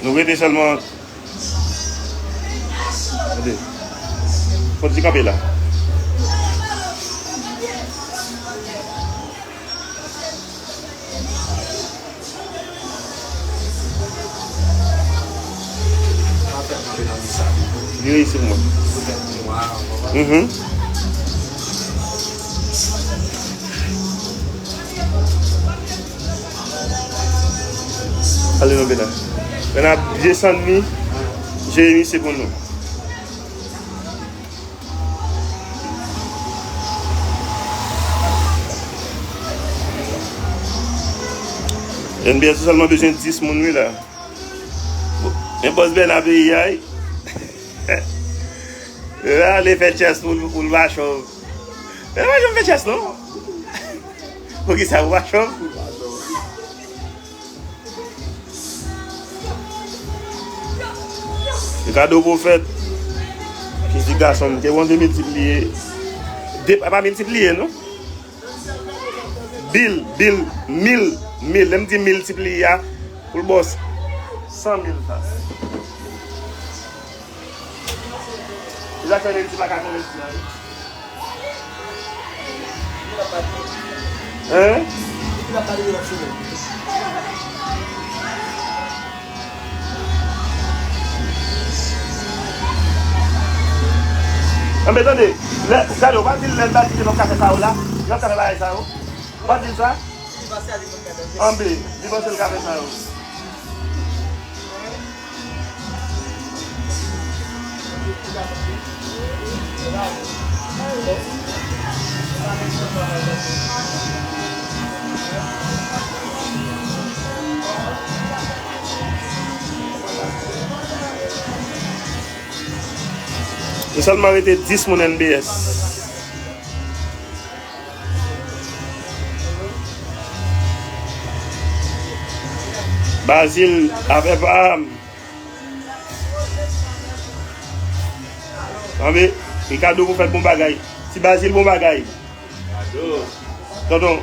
Nou rete sèlman. Tande. Fò ti kanpe la. Vire isi pou mwen. Mhm. Ale non, Bena. Bena, desann li. Jeremi, se pou nou. N B S ou sèlman bezwen dis moun wi la. Men bòs Bèna peyi a wi. Yo ale fè chès pou, pou l pa chòv. Men pa janm fè chès non. Poukisa ou pa chòv? Kado pwofèt. Ki di gason m ke Bondye miltipliye. De, pa miltipliye non. Bil, bil, mil, mil. Lè m di miltipliye a, pou l ba w san mil sa. Se sa k fè Lady pa ka konvenki la wi. Hein? Anben tande, lè, gade, w pa di l lè l ba kite nan kafe sa yo la, nan kafe bagay sa yo. W pa di l sa? Anben, li panse l ka fè sa yo. Nou sèlman rete dis moun N B S. Bazil, afè pa m. Anben, Ricardo pwofèt bon bagay. Ti Bazil bon bagay. Tonton,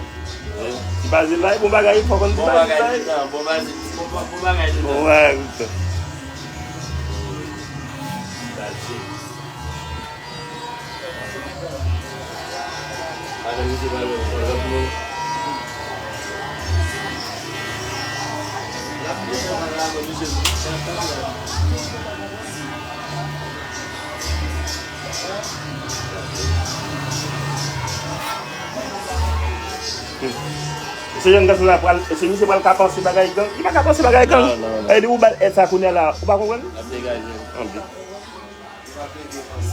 Ti Bazil la, bon bagay, fò konn Ti Bazil la. Bon bagay toutan, bon bagay toutan. Bon bagay toutan. Se jèn gason la pral, se misye pral ka panse bagay gang. Li pa ka panse bagay gang. Non, non, non. Sa vle di ou ba l èd sa kounye a la, ou pa konprann? L ap degaje. Anben.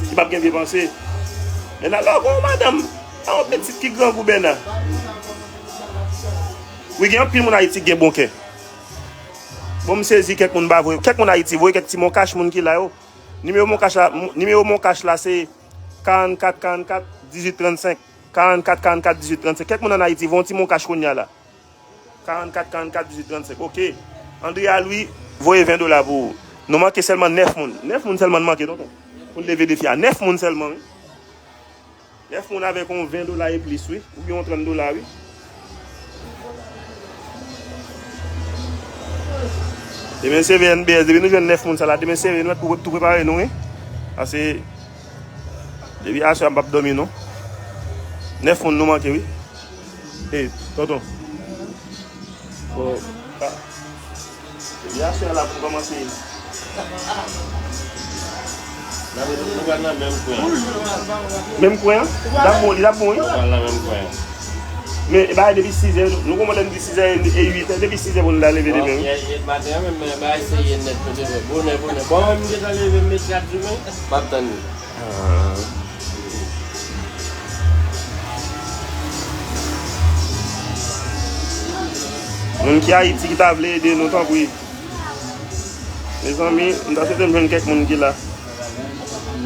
Ki p ap gen vye panse. Bèna lè w gen yon madanm, a yon pitit ki grangou Bèna. Wi, gen anpil moun Ayiti ki gen bon kè. Bon, m sezi kèk moun pa voye. Kèk moun Ayiti voye kèk ti moncash moun ki la yo. Nimewo moncash la, nimewo moncash la se karannkat karannkat dizuit trannsenk. Karannkat karannkat dizuit trannsenk. Kèk moun ann Ayiti voye yon ti moncash kounye a la. Karannkat karannkat dizuit trannsenk. Oke. Andrea Louis voye ven dola pou ou. Nou manke sèlman nèf moun. Nèf moun sèlman n manke, tonton. Pou n leve defi a. Nèf moun sèlman, wi. Nèf moun avèk yon ven dola e plis, wi. Oubyen yon trant dola, wi. Demen seve N B S. Depi nou jwenn nèf moun sa la, demen seve nou mèt pou tou prepare nou, wi. Paske depi aswè a m p ap dòmi, non. Nèf moun nou manke, wi. Ey, tonton. Bon, a, depi aswè a la pou kòmanse. N ap, nou pral nan menm kwen an. Menm kwen an? Li t ap bon, li t ap bon, wi. Nou pral nan menm kwen an. Men, e bagay depi sizè, nou konprann lè n di sizè e, e uitè, depi sizè pou nou ta leve demen, wi. Bon, yè, yè maten an menm, men bagay serye nèt, nou te fè bonè, bonè. Bon, mwen, m gentan leve, m met kat sou men, m ap tann li. Ah. Moun ki Ayiti ki ta vle ede nou, tanpri. Mezanmi, m ta swete m jwenn kèk moun ki la.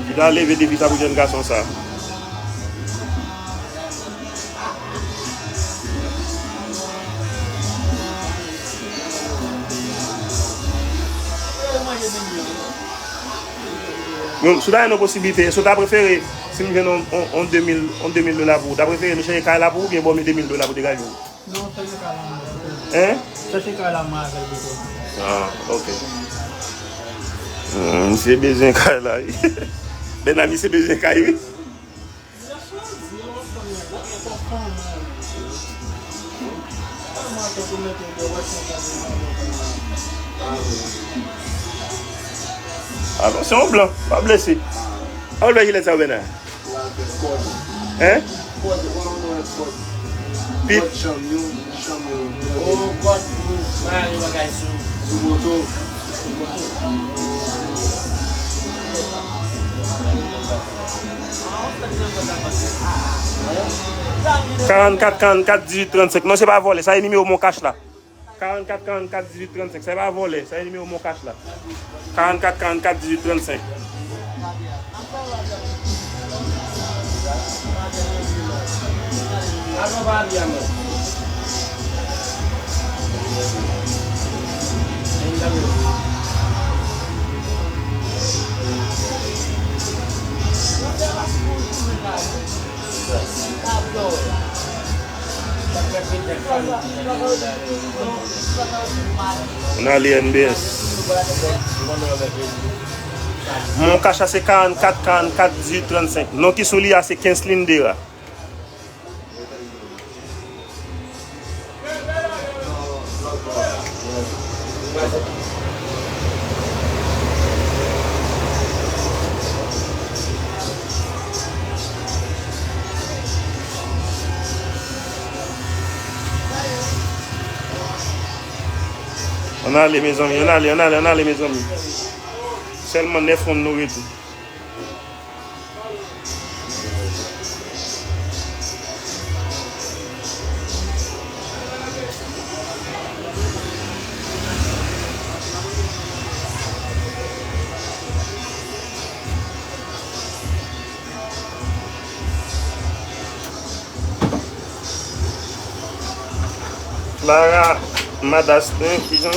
Ki ta leve defi sa pou jèn gason sa. Bon, si w ta gen yon posiblite, èske w ta prefere si m jwenn yon, yon, yon de mil, yon de mil dola pou ou, w ta prefere nou chanje kay la pou ou, oubyen ba w de mil dola pou degaje w? Non, chanje kay la mwen avè l. Hein? Chanje kay la mwen avè l pito. Ah, ok. Hmm, misye bezwen kay la, wi. Bèna, misye bezwen kay, wi. Alò, se yon blan, pa blese. An w fè jilèt sa yo, Bèna? Hein? Pit. Karannkat, karannkat, dizuit, trannsenk. Non, se pa vòlè. Sa e nimewo Mon Cash la. Karannkat karannkat dizuit trannsenk. Sa e pa vòlè, sa e nimewo Moncash la. Karannkat karannkat dizuit trannsenk. N ale N B S. Moncash a se karannkat karannkat dizuit trannsenk. Non ki sou li a se Kenslin Dera. Ann ale, mezanmi, ann ale, ann ale, ann ale, mezanmi. Sèlman nèf moun nou rete. Clara Madastin, kijan?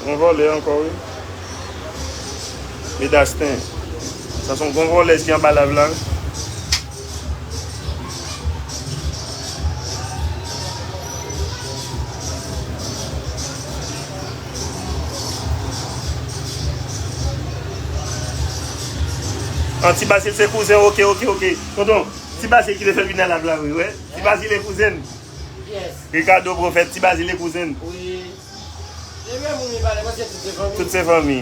Yon vòlè ankò, wi. Medastin. Sa se yon gwo vòlèz ki anba live la, wi. An, Ti Bazil se kouzen, oke, oke, oke. Tonton, Ti Bazil ki te fè l vin nan live la, wi, wè. Ti Bazil e kouzen. Yes. Ricardo Prophète, Ti Bazil e kouzen. Wi. Ebyen, moun li pale, paske tout se fanmi. Tout se fanmi.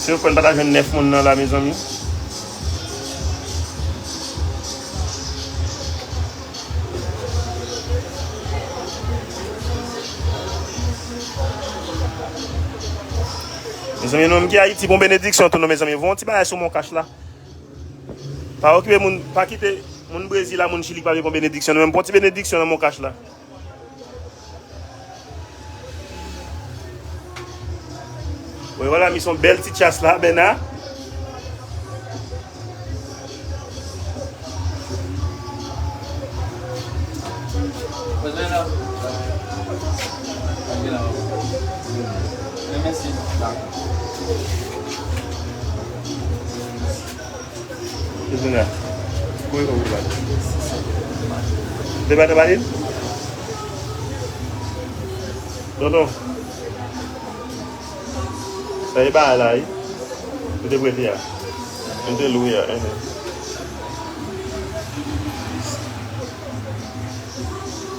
Si w kwè n pa ta jwenn nèf moun nan la, mezanmi. Mezanmi, nou menm ki Ayiti, bon benediksyon tou nou, mezanmi. Voye yon ti bagay sou Moncash la. Pa okipe moun, pa kite moun Brezil la, moun Chili ki pa vle pran benediksyon. Nou menm, pran ti benediksyon nan Moncash la. Wi, vwala, mi son bèl ti chas la, Bèna. Kouzen la. Kouzen la. Te pa te pale? Tonton. Sa e pa la, wi. Ou te prete a. Ou te lwe a, enhen.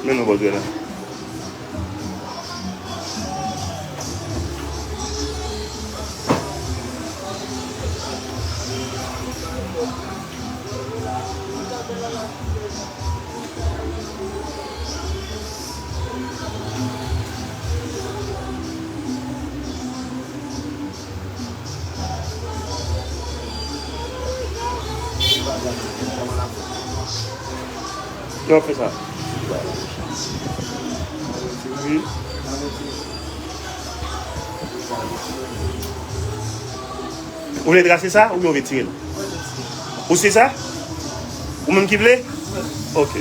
Men nou bòdre la. Yo fè sa. Wi. Ou vle trase sa oubyen ou vle tire l? Ou se sa? Ou menm ki vle? Ok.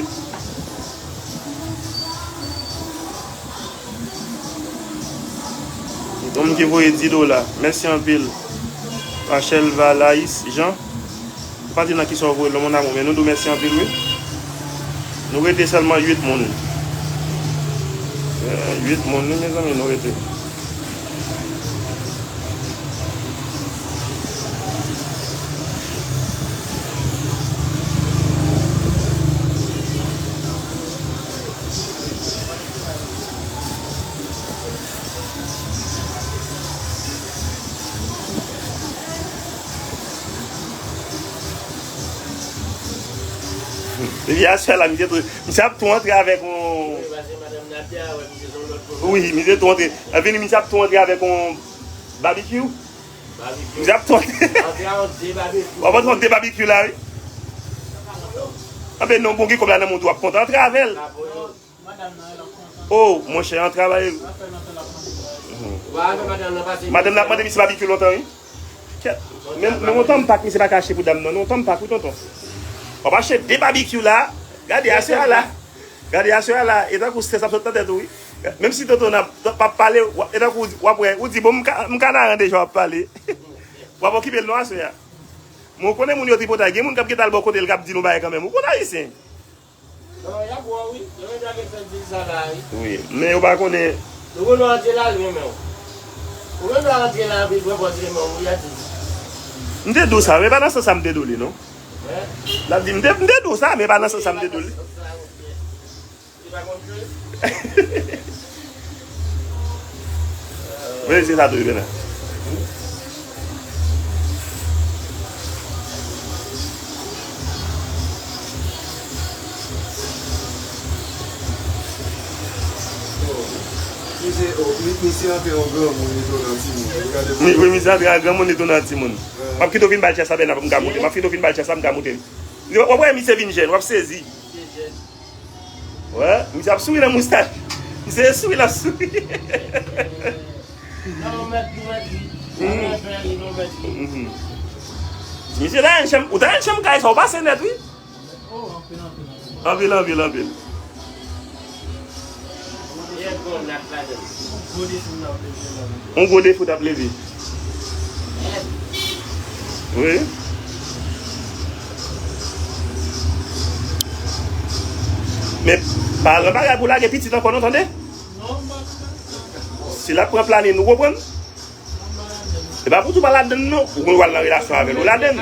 Yon moun ki voye dis dola. Mèsi anpil. Rachel Valais Jean. Ou pa di nan kisa w voye l, mon amour, men nou di w mèsi anpil, wi. Nou rete sèlman uit moun. Eh, uit moun, wi, mezanmi, nou rete. Depi aswè la, misye tou, misye ap tou antre avèk yon... Wi, misye tou antre. Lè vini, misye ap tou antre avèk yon babikyou. Misye ap tòde. W ap antre yon de babikyou la, wi. Anben non, bon, gen kòb la nan men w tou, w ap kontan antre avè l. Oh, monchè, antre avè l. Madanm nan ap mande misye babikyou lontan, wi. Kèt. Men, men yon tanpak misye pa ka achte pou dam nan, non, yon tanpak, wi, tonton. W ap achte de babikyou la. Gade, aswè a la. Gade, aswè a la, e tankou strès ap sot nan tèt ou, wi. Menm si tonton nan p ap pale, w ap, e tankou w ap wè, ou di, bon, m ka, m ka nan randevou ap pale. W ap okipe l non aswè a. Men w konnen moun yo tripotay, gen moun k ap gentan al bò kote l k ap di nou bagay kanmenm. Ou konn ayisyen. Non, y ap wè w, wi. Yo menm yo gen fè di sa la, wi. Wi, men yo pa konnen. Nou konn nou antre la, li menm, men w. Ou menm nou antre la, anpil pran pòtre men w, wi, a di. M te di w sa, men pa nan sans sa m te di w li, non. L ap di, m te, m te di w sa, men pa nan sans sa m te di w li. Men se sa tou, Bena. Misye, oh, mi-, misye antre yon granmoun, li tounen an timoun. Wi, misye antre yon granmoun, li tounen an timoun. M ap kite w fin ba l chans la, Bena, pou m ka moute. M ap kite w fin ba l chans la, m ka moute. W ap wè misye vin jèn, w ap sezi. Wè, misye ap souri nan moustach. Misye souri, l ap souri. Misye ta jwenn chanm, ou ta jwenn chanm kay sa, ou pase nèt, wi. Anpil, anpil, anpil. Yon gwo defo t ap leve. Wi. Men, pa nan bagay pou lage pitit ankò non, tande. Si l ap pran planin, ou konprann? E pa pou tou pa ladann non. Ou konn w al nan relasyon avè l, ou ladann.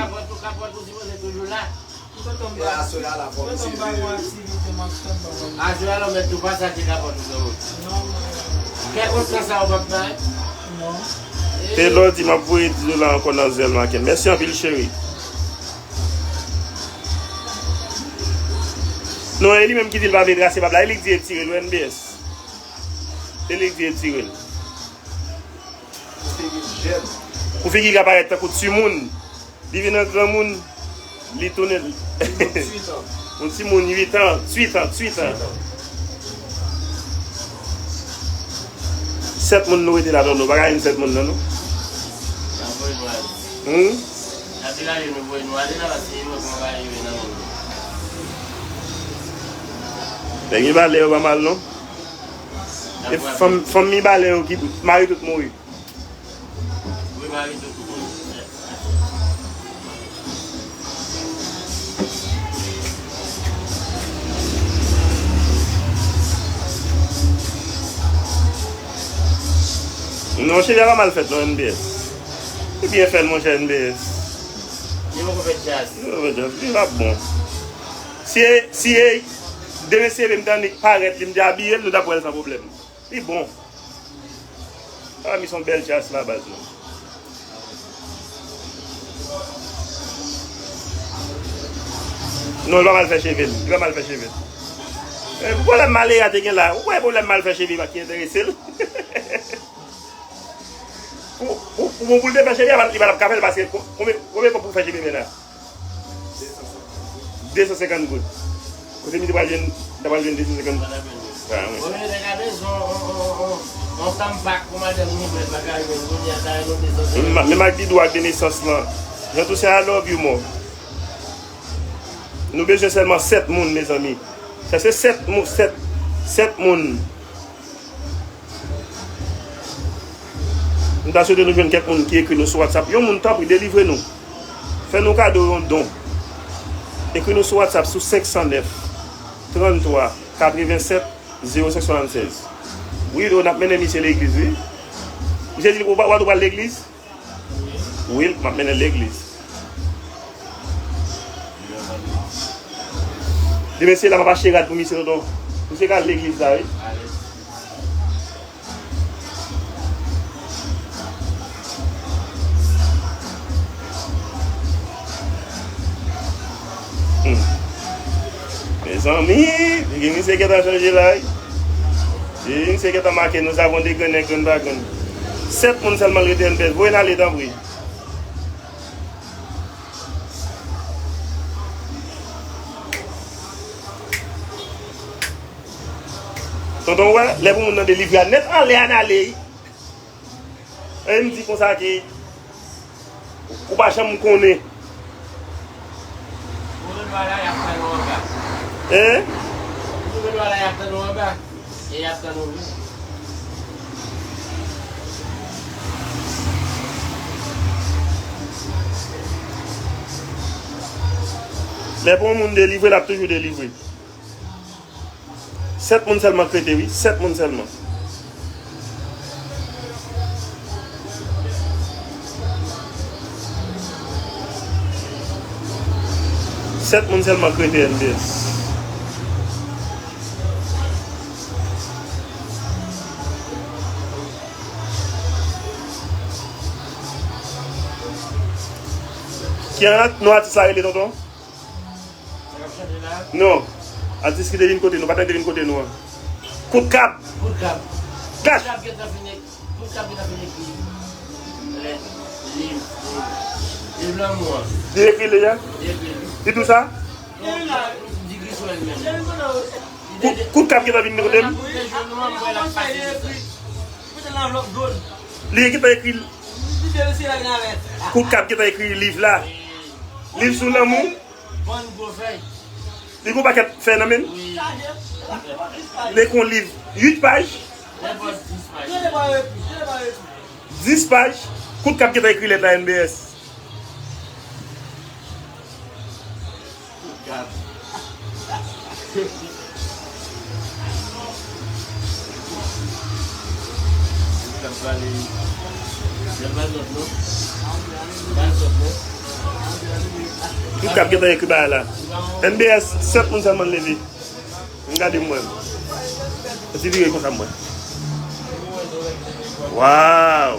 Tonton, m pa, tonton, m pa gon aktivite, m ap tann papa. Ajou alò mèt tou pa sa te ka pran tou nan wout. Kè kontan sa ou p ap bay? Non. E lè w di m ap voye dido la ankò nan zèl maken. Mèsi anpil, cheri. Non, e li menm ki di l pa vle trase bab la. E li k di retire l, wi, N B S. E li k di retire l. Pou figi l jèn. Pou figi l ka parèt tankou timoun. Li vin an granmoun, li tounen. Yon timoun uit an. Yon timoun uit an, uit an, uit an. Sèt moun nou rete la, non, nou pa ka jwenn sèt moun nan, non. Hmm? Nèg Mibalè yo pa mal, non. E fanm, fanm Mibalè yo ki mari tout mouri. Non, cheve a pa mal fèt non, N B S. Li byen fèt, monchè, N B S. Li poko fèt djaz. Li poko fèt djaz. Li p ap bon. Si e, si e demen si e m t annik parèt, li m te abiye l, nou t ap wè l san pwoblèm. Li bon. Ah, mi son bèl djaz la, baz, non. Non, li pa mal fè cheve l. Li pa mal fè cheve l. E, pwoblèm malera te gen la. Ou kwè pwoblèm mal fè cheve pa ki enterese l? Pou, pou, pou, pou l te fè cheve, li pa t ap ka fè l paske ko-, konbyen, konbyen kòb pou fè cheve Bena? De san senkant goud. Kote misye pral jwenn, ta pral jwenn de san senkant goud? Ah, wi. Ou menm ta ka bezwen yon, yon, yon, yon, yon tanpak pou madanm li, mwen pa ka jwenn, kounye a ta jwenn yon de san senkant. Menm, menm ak Didou ak de nesans lan. Jean Toussaint, I love you more. Nou bezwen sèlman sèt moun, mezanmi. Chèche sèt moun, sèt, sèt moun. M ta swete nou jwenn kèk moun ki ekri nou sou WhatsApp. Yon moun, tanpri, delivre nou. Fè nou kado yon don. Ekri nou sou WhatsApp sou senk san nèf, tranntwa, katrevennsèt, zewo senk swasannsèz. Wi, n ap mennen misye legliz, wi. Misye di, ou pa, ou pa legliz? Wi, m ap mennen l legliz. Demen se la m ap achte rad pou misye, tonton. Misye ka al legliz la, wi. Hmm. Mezanmi, figi misye gentan chanje la, wi. Figi misye gentan make, nous avons des graines, graines pa graines. Sèt moun sèlman rete N P S. Voye n ale, tanpri. Tonton, wè, lè pou moun nan delivre a nèt anlè a n ale. E m di konsa ke ou pa janm konnen. Gouvenman la, y ap tann ou anba. Hein? Gouvenman la, y ap tann ou anba. E y ap tann ou vini. Lè pou yon moun delivre, l ap toujou delivre. Sèt moun sèlman k rete, wi. Sèt moun sèlman. Sèt moun sèlman k rete N B S. Ki an-, non atis la rele, tonton? Non. Atis ki te vin kote nou, pa t te vin kote nou an. Kout kab. Kout kab. Kach. Kout kab gentan fin ek-, kout kab gentan fin ekri. Lè, liv, liv, liv lanmou an. Li ekri li a? Li ekri li. Li tou sa? Non, li di griswèl menm. Kout, kout kab gentan vin kote m. Li te jwenn nou an, mwen l ap pase sou sa. Li gentan ekri. Kout kab gentan ekri liv la. Liv sou lanmou. Bann gwo fèy. Li gon pakèt fèy nan men l. Wi. Li gon liv uit paj. Nenpòt dis paj. Dis paj. Kout kab gentan ekri lèt la N B S. Kout kab. Kout kab pale. Jal pa zòt non. Pa zòt non. Tout k ap gentan ekri bagay la. N B S, sèt moun sèlman leve. M gade m wè. Yon ti vire konsa m wè. Waw!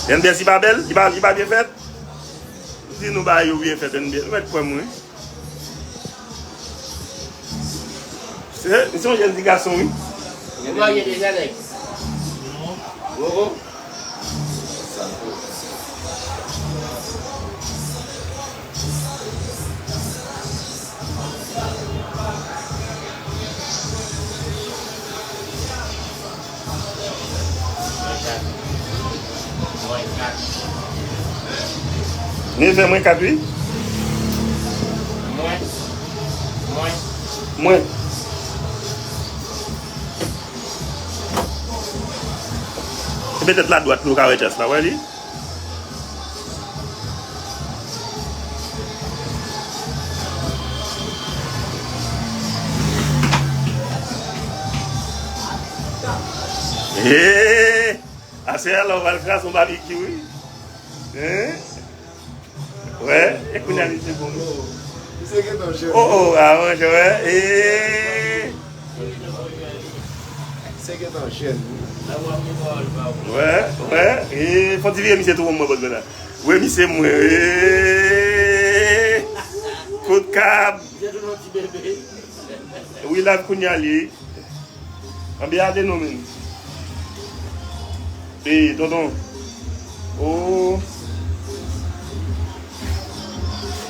N B S, li pa bèl? Li pa, li pa byen fèt? Di nou bagay yo byen fèt, N B S. Ou mèt kwè m wi. Se, se yon jèn ti gason wi. Ou marye deja, nèg? Oh, oh. Mwen kat. Mwen kat. Nevè mwen kat wi. Mwen. Mwen. Mwen. E petèt la dwat nou ka wè jas la, wè li. Eee! Aswè a la w pral kraze yon babekyou wi. Hein? Wè, e kounye a li se bon. Misye gentan jèn. Oh, oh, ah, manje, wè. Eee! Misye gentan jèn wi. Wè, wè. E fò ti vye misye tou mwen bòt la. Wè misye mwen. Eee! Kout kab. Wi la kounye a li. Anbe ale non men. Ey, tonton. Oh.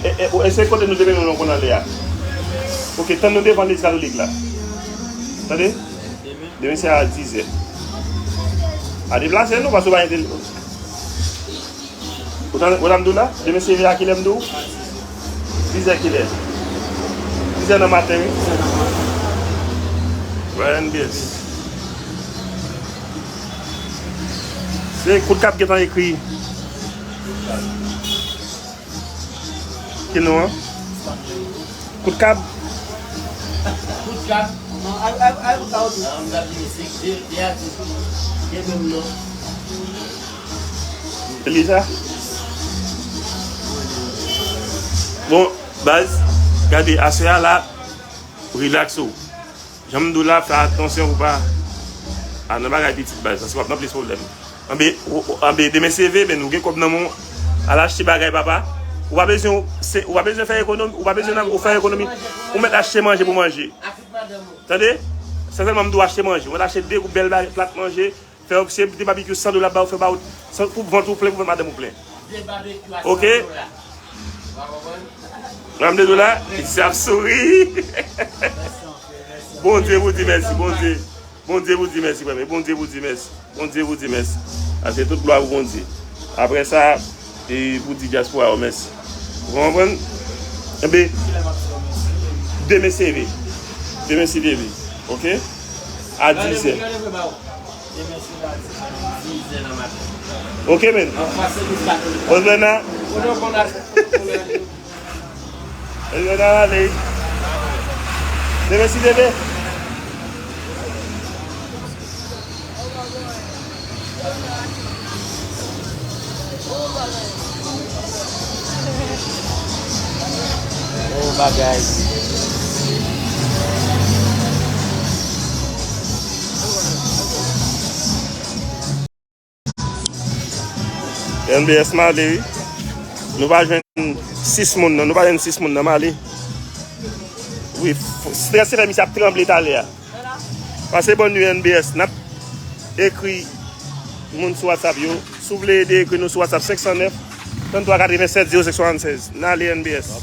E, e, e se kote nou te mennen nou konn ale a. Ok, tann nou devan legliz katolik la. Tande? Demen se a dizè. A deplase nou, paske w pa gen tele-, Ou tann, ou tann m di w la? Demen se a kilè m di w? Dizè kilè? Dizè nan maten, wi. Brian Bills. Se kout k ap gentan ekri. Ki non an? Kout kab. Kout kab. Non, al, al, al, kout kab otou. An, m t ap di, se de, de atis tou. Gen menm non. Li sa? Bon, baz, gade, aswè a la, rilaks ou. Jan m di w la, fè atansyon pou pa al nan bagay pitit baz, paske w ap nan plis pwoblèm. Anbe, ou, ou, anbe, demen se ve, men nou gen kòb nan men w, al achte bagay papa. Ou pa bezwen, se, ou pa bezwen fè ekonomi, ou pa bezwen nan, ou fè ekonomi, ou mèt achte manje pou manje. Tande? Sensèman, m di w achte manje, ou mèt achte de gwo bèl bagay, plat manje, fè w, se de babekyou san dola ba ou, fè ba ou, san, pou vant ou plen, pou vant madanm ou plen. Ok? Mwen m de dola, misye ap souri. Bondye pou di mèsi, Bondye. Bondye pou di mèsi, premye. Bondye pou di mèsi. Bondye pou di mèsi. Paske tout glwa pou Bondye. Apre sa, e pou di dyaspora yo mèsi. Ou konprann? Enben, demen se ve. Demen se ve. Oke? A dizè. Oke, men. Osmana. Osmana ale. Demen se ve. Oh, bagay. N B S m ale, wi. Nou pa jwenn sis moun nan, nou pa jwenn sis moun nan, m ale. Wi, f- strès se fè misye ap tranble talè a. Pase bòn nwi N B S, n ap ekri moun sou WhatsApp yo. Si w vle ede, ekri nou sou WhatsApp senk san nèf, trannntwa katrevennsèt zewo senk swasannsèz. N ale N B S.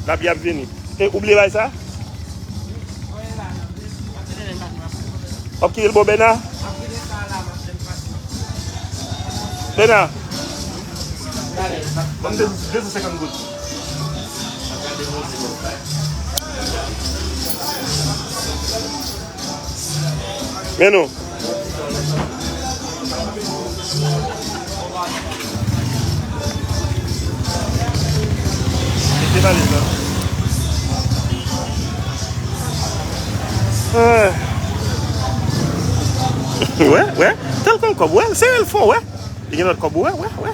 Lapli ap vini. E ou bliye bay sa? W ap kite l bò Bèna? Bèna. Ban m de- de san senkant goud. Men non. Mete valiz la. Ah. Wè, wè. Tèl konn kòb, wè. Sere l fò, wè. Li gen lòt kòb, wè, wè, wè.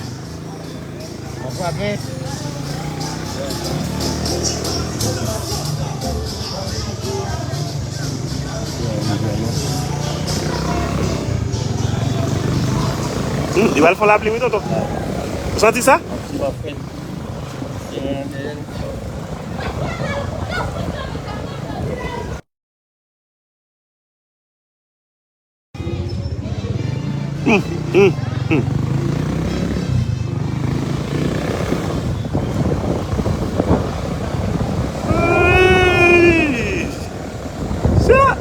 Hmm, li pral fè lapli, wi, tonton. Ou santi sa? Hum, hum, hum. Sa,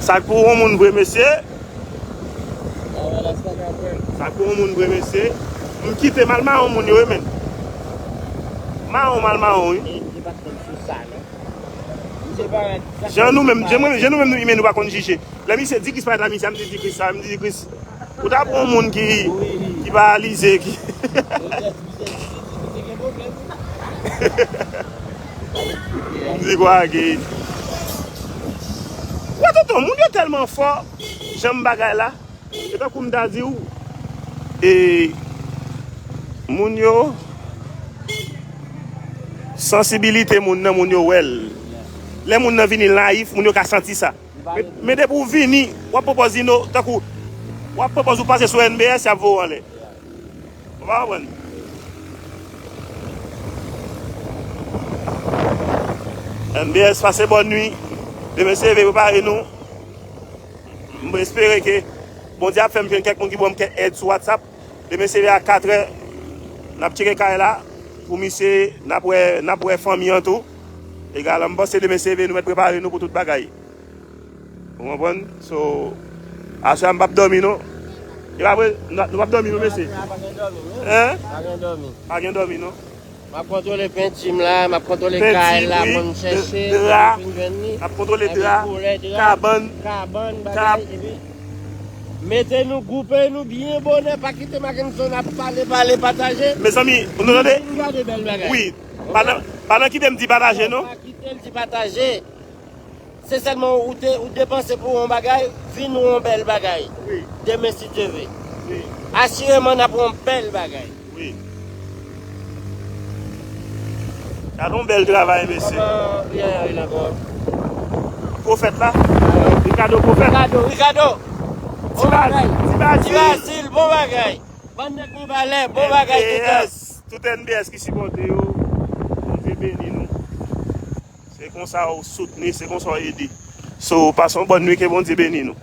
sa k pou yon moun vre, mesye. Sa k pou yon moun vre, mesye. M kite mal mawon moun yo, wi, men. Mawon mal mawon, wi. Jan nou menm, jan nou menm, jan nou menm nou imen, nou pa konn jije. Lè misye di Kris parèt la, misye a m di, di Kris sa, m di, di Kris. Ou ta pran yon moun ki, ki paralize, ki. M di kwa ki. Wè, tonton, moun yo tèlman fò, janm bagay la. E tankou m ta di w, e, moun yo, sansibilite moun nan, moun yo wè l. Lè moun nan vini nayif, moun yo ka santi sa. Men, men depi w vini, w ap pwopòz ino, tankou, w ap pwopòz ou pase sou N B S, y ap voye w anlè. Ou pa konprann? N B S, pase bòn nwi. Demen se leve, prepare nou. M espere ke Bondye ap fè m jwenn kèk moun ki ban m kèk èd sou WhatsApp. Demen se leve a katrè, n ap tcheke kay la. Pou misye, n ap wè, n ap wè fanmi an tou. Egal, m panse demen se leve, nou mèt prepare nou pou tout bagay. Ou konprann? So, aswè a m p ap dòmi non. E pa vre, nou nou p ap dòmi non, mesye. Aswè a pa gen dòmi non. Hein? Pa gen dòmi. Pa gen dòmi non. M ap kontwole penti m la, m ap kontwole kay la, wi, m ap chèche, dra, m ap kontwole dra, kabann, kabann, bagay, epi mete nou, gwoupe nou byen bonè, pa kite Mackenson ap pale, pale, pataje. Mezanmi, nou tande? Vin gade bèl bagay. Wi, pa nan, pa nan kite m di pataje non. Pa kite l di pataje. Se sèlman ou te, ou depanse pou yon bagay, vin yon bèl bagay. Wi. Demen si Dye vle. Wi. Asireman n ap yon bèl bagay. Wi. Gade yon bèl travay, mesye. Kòman Pierre Henry la ankò? Pwofèt la? Ricardo Pwofèt. Ricardo, Ricardo. Ti Baz, Ti Baz. Ti Bazil, bon bagay. Bann nèg Mibalè, bon bagay toutan. N B S, tout N B S ki sipòte yo, Bondye beni nou. Se konsa w soutni, se konsa w ede. So, pase yon bòn nwi, ke Bondye beni nou.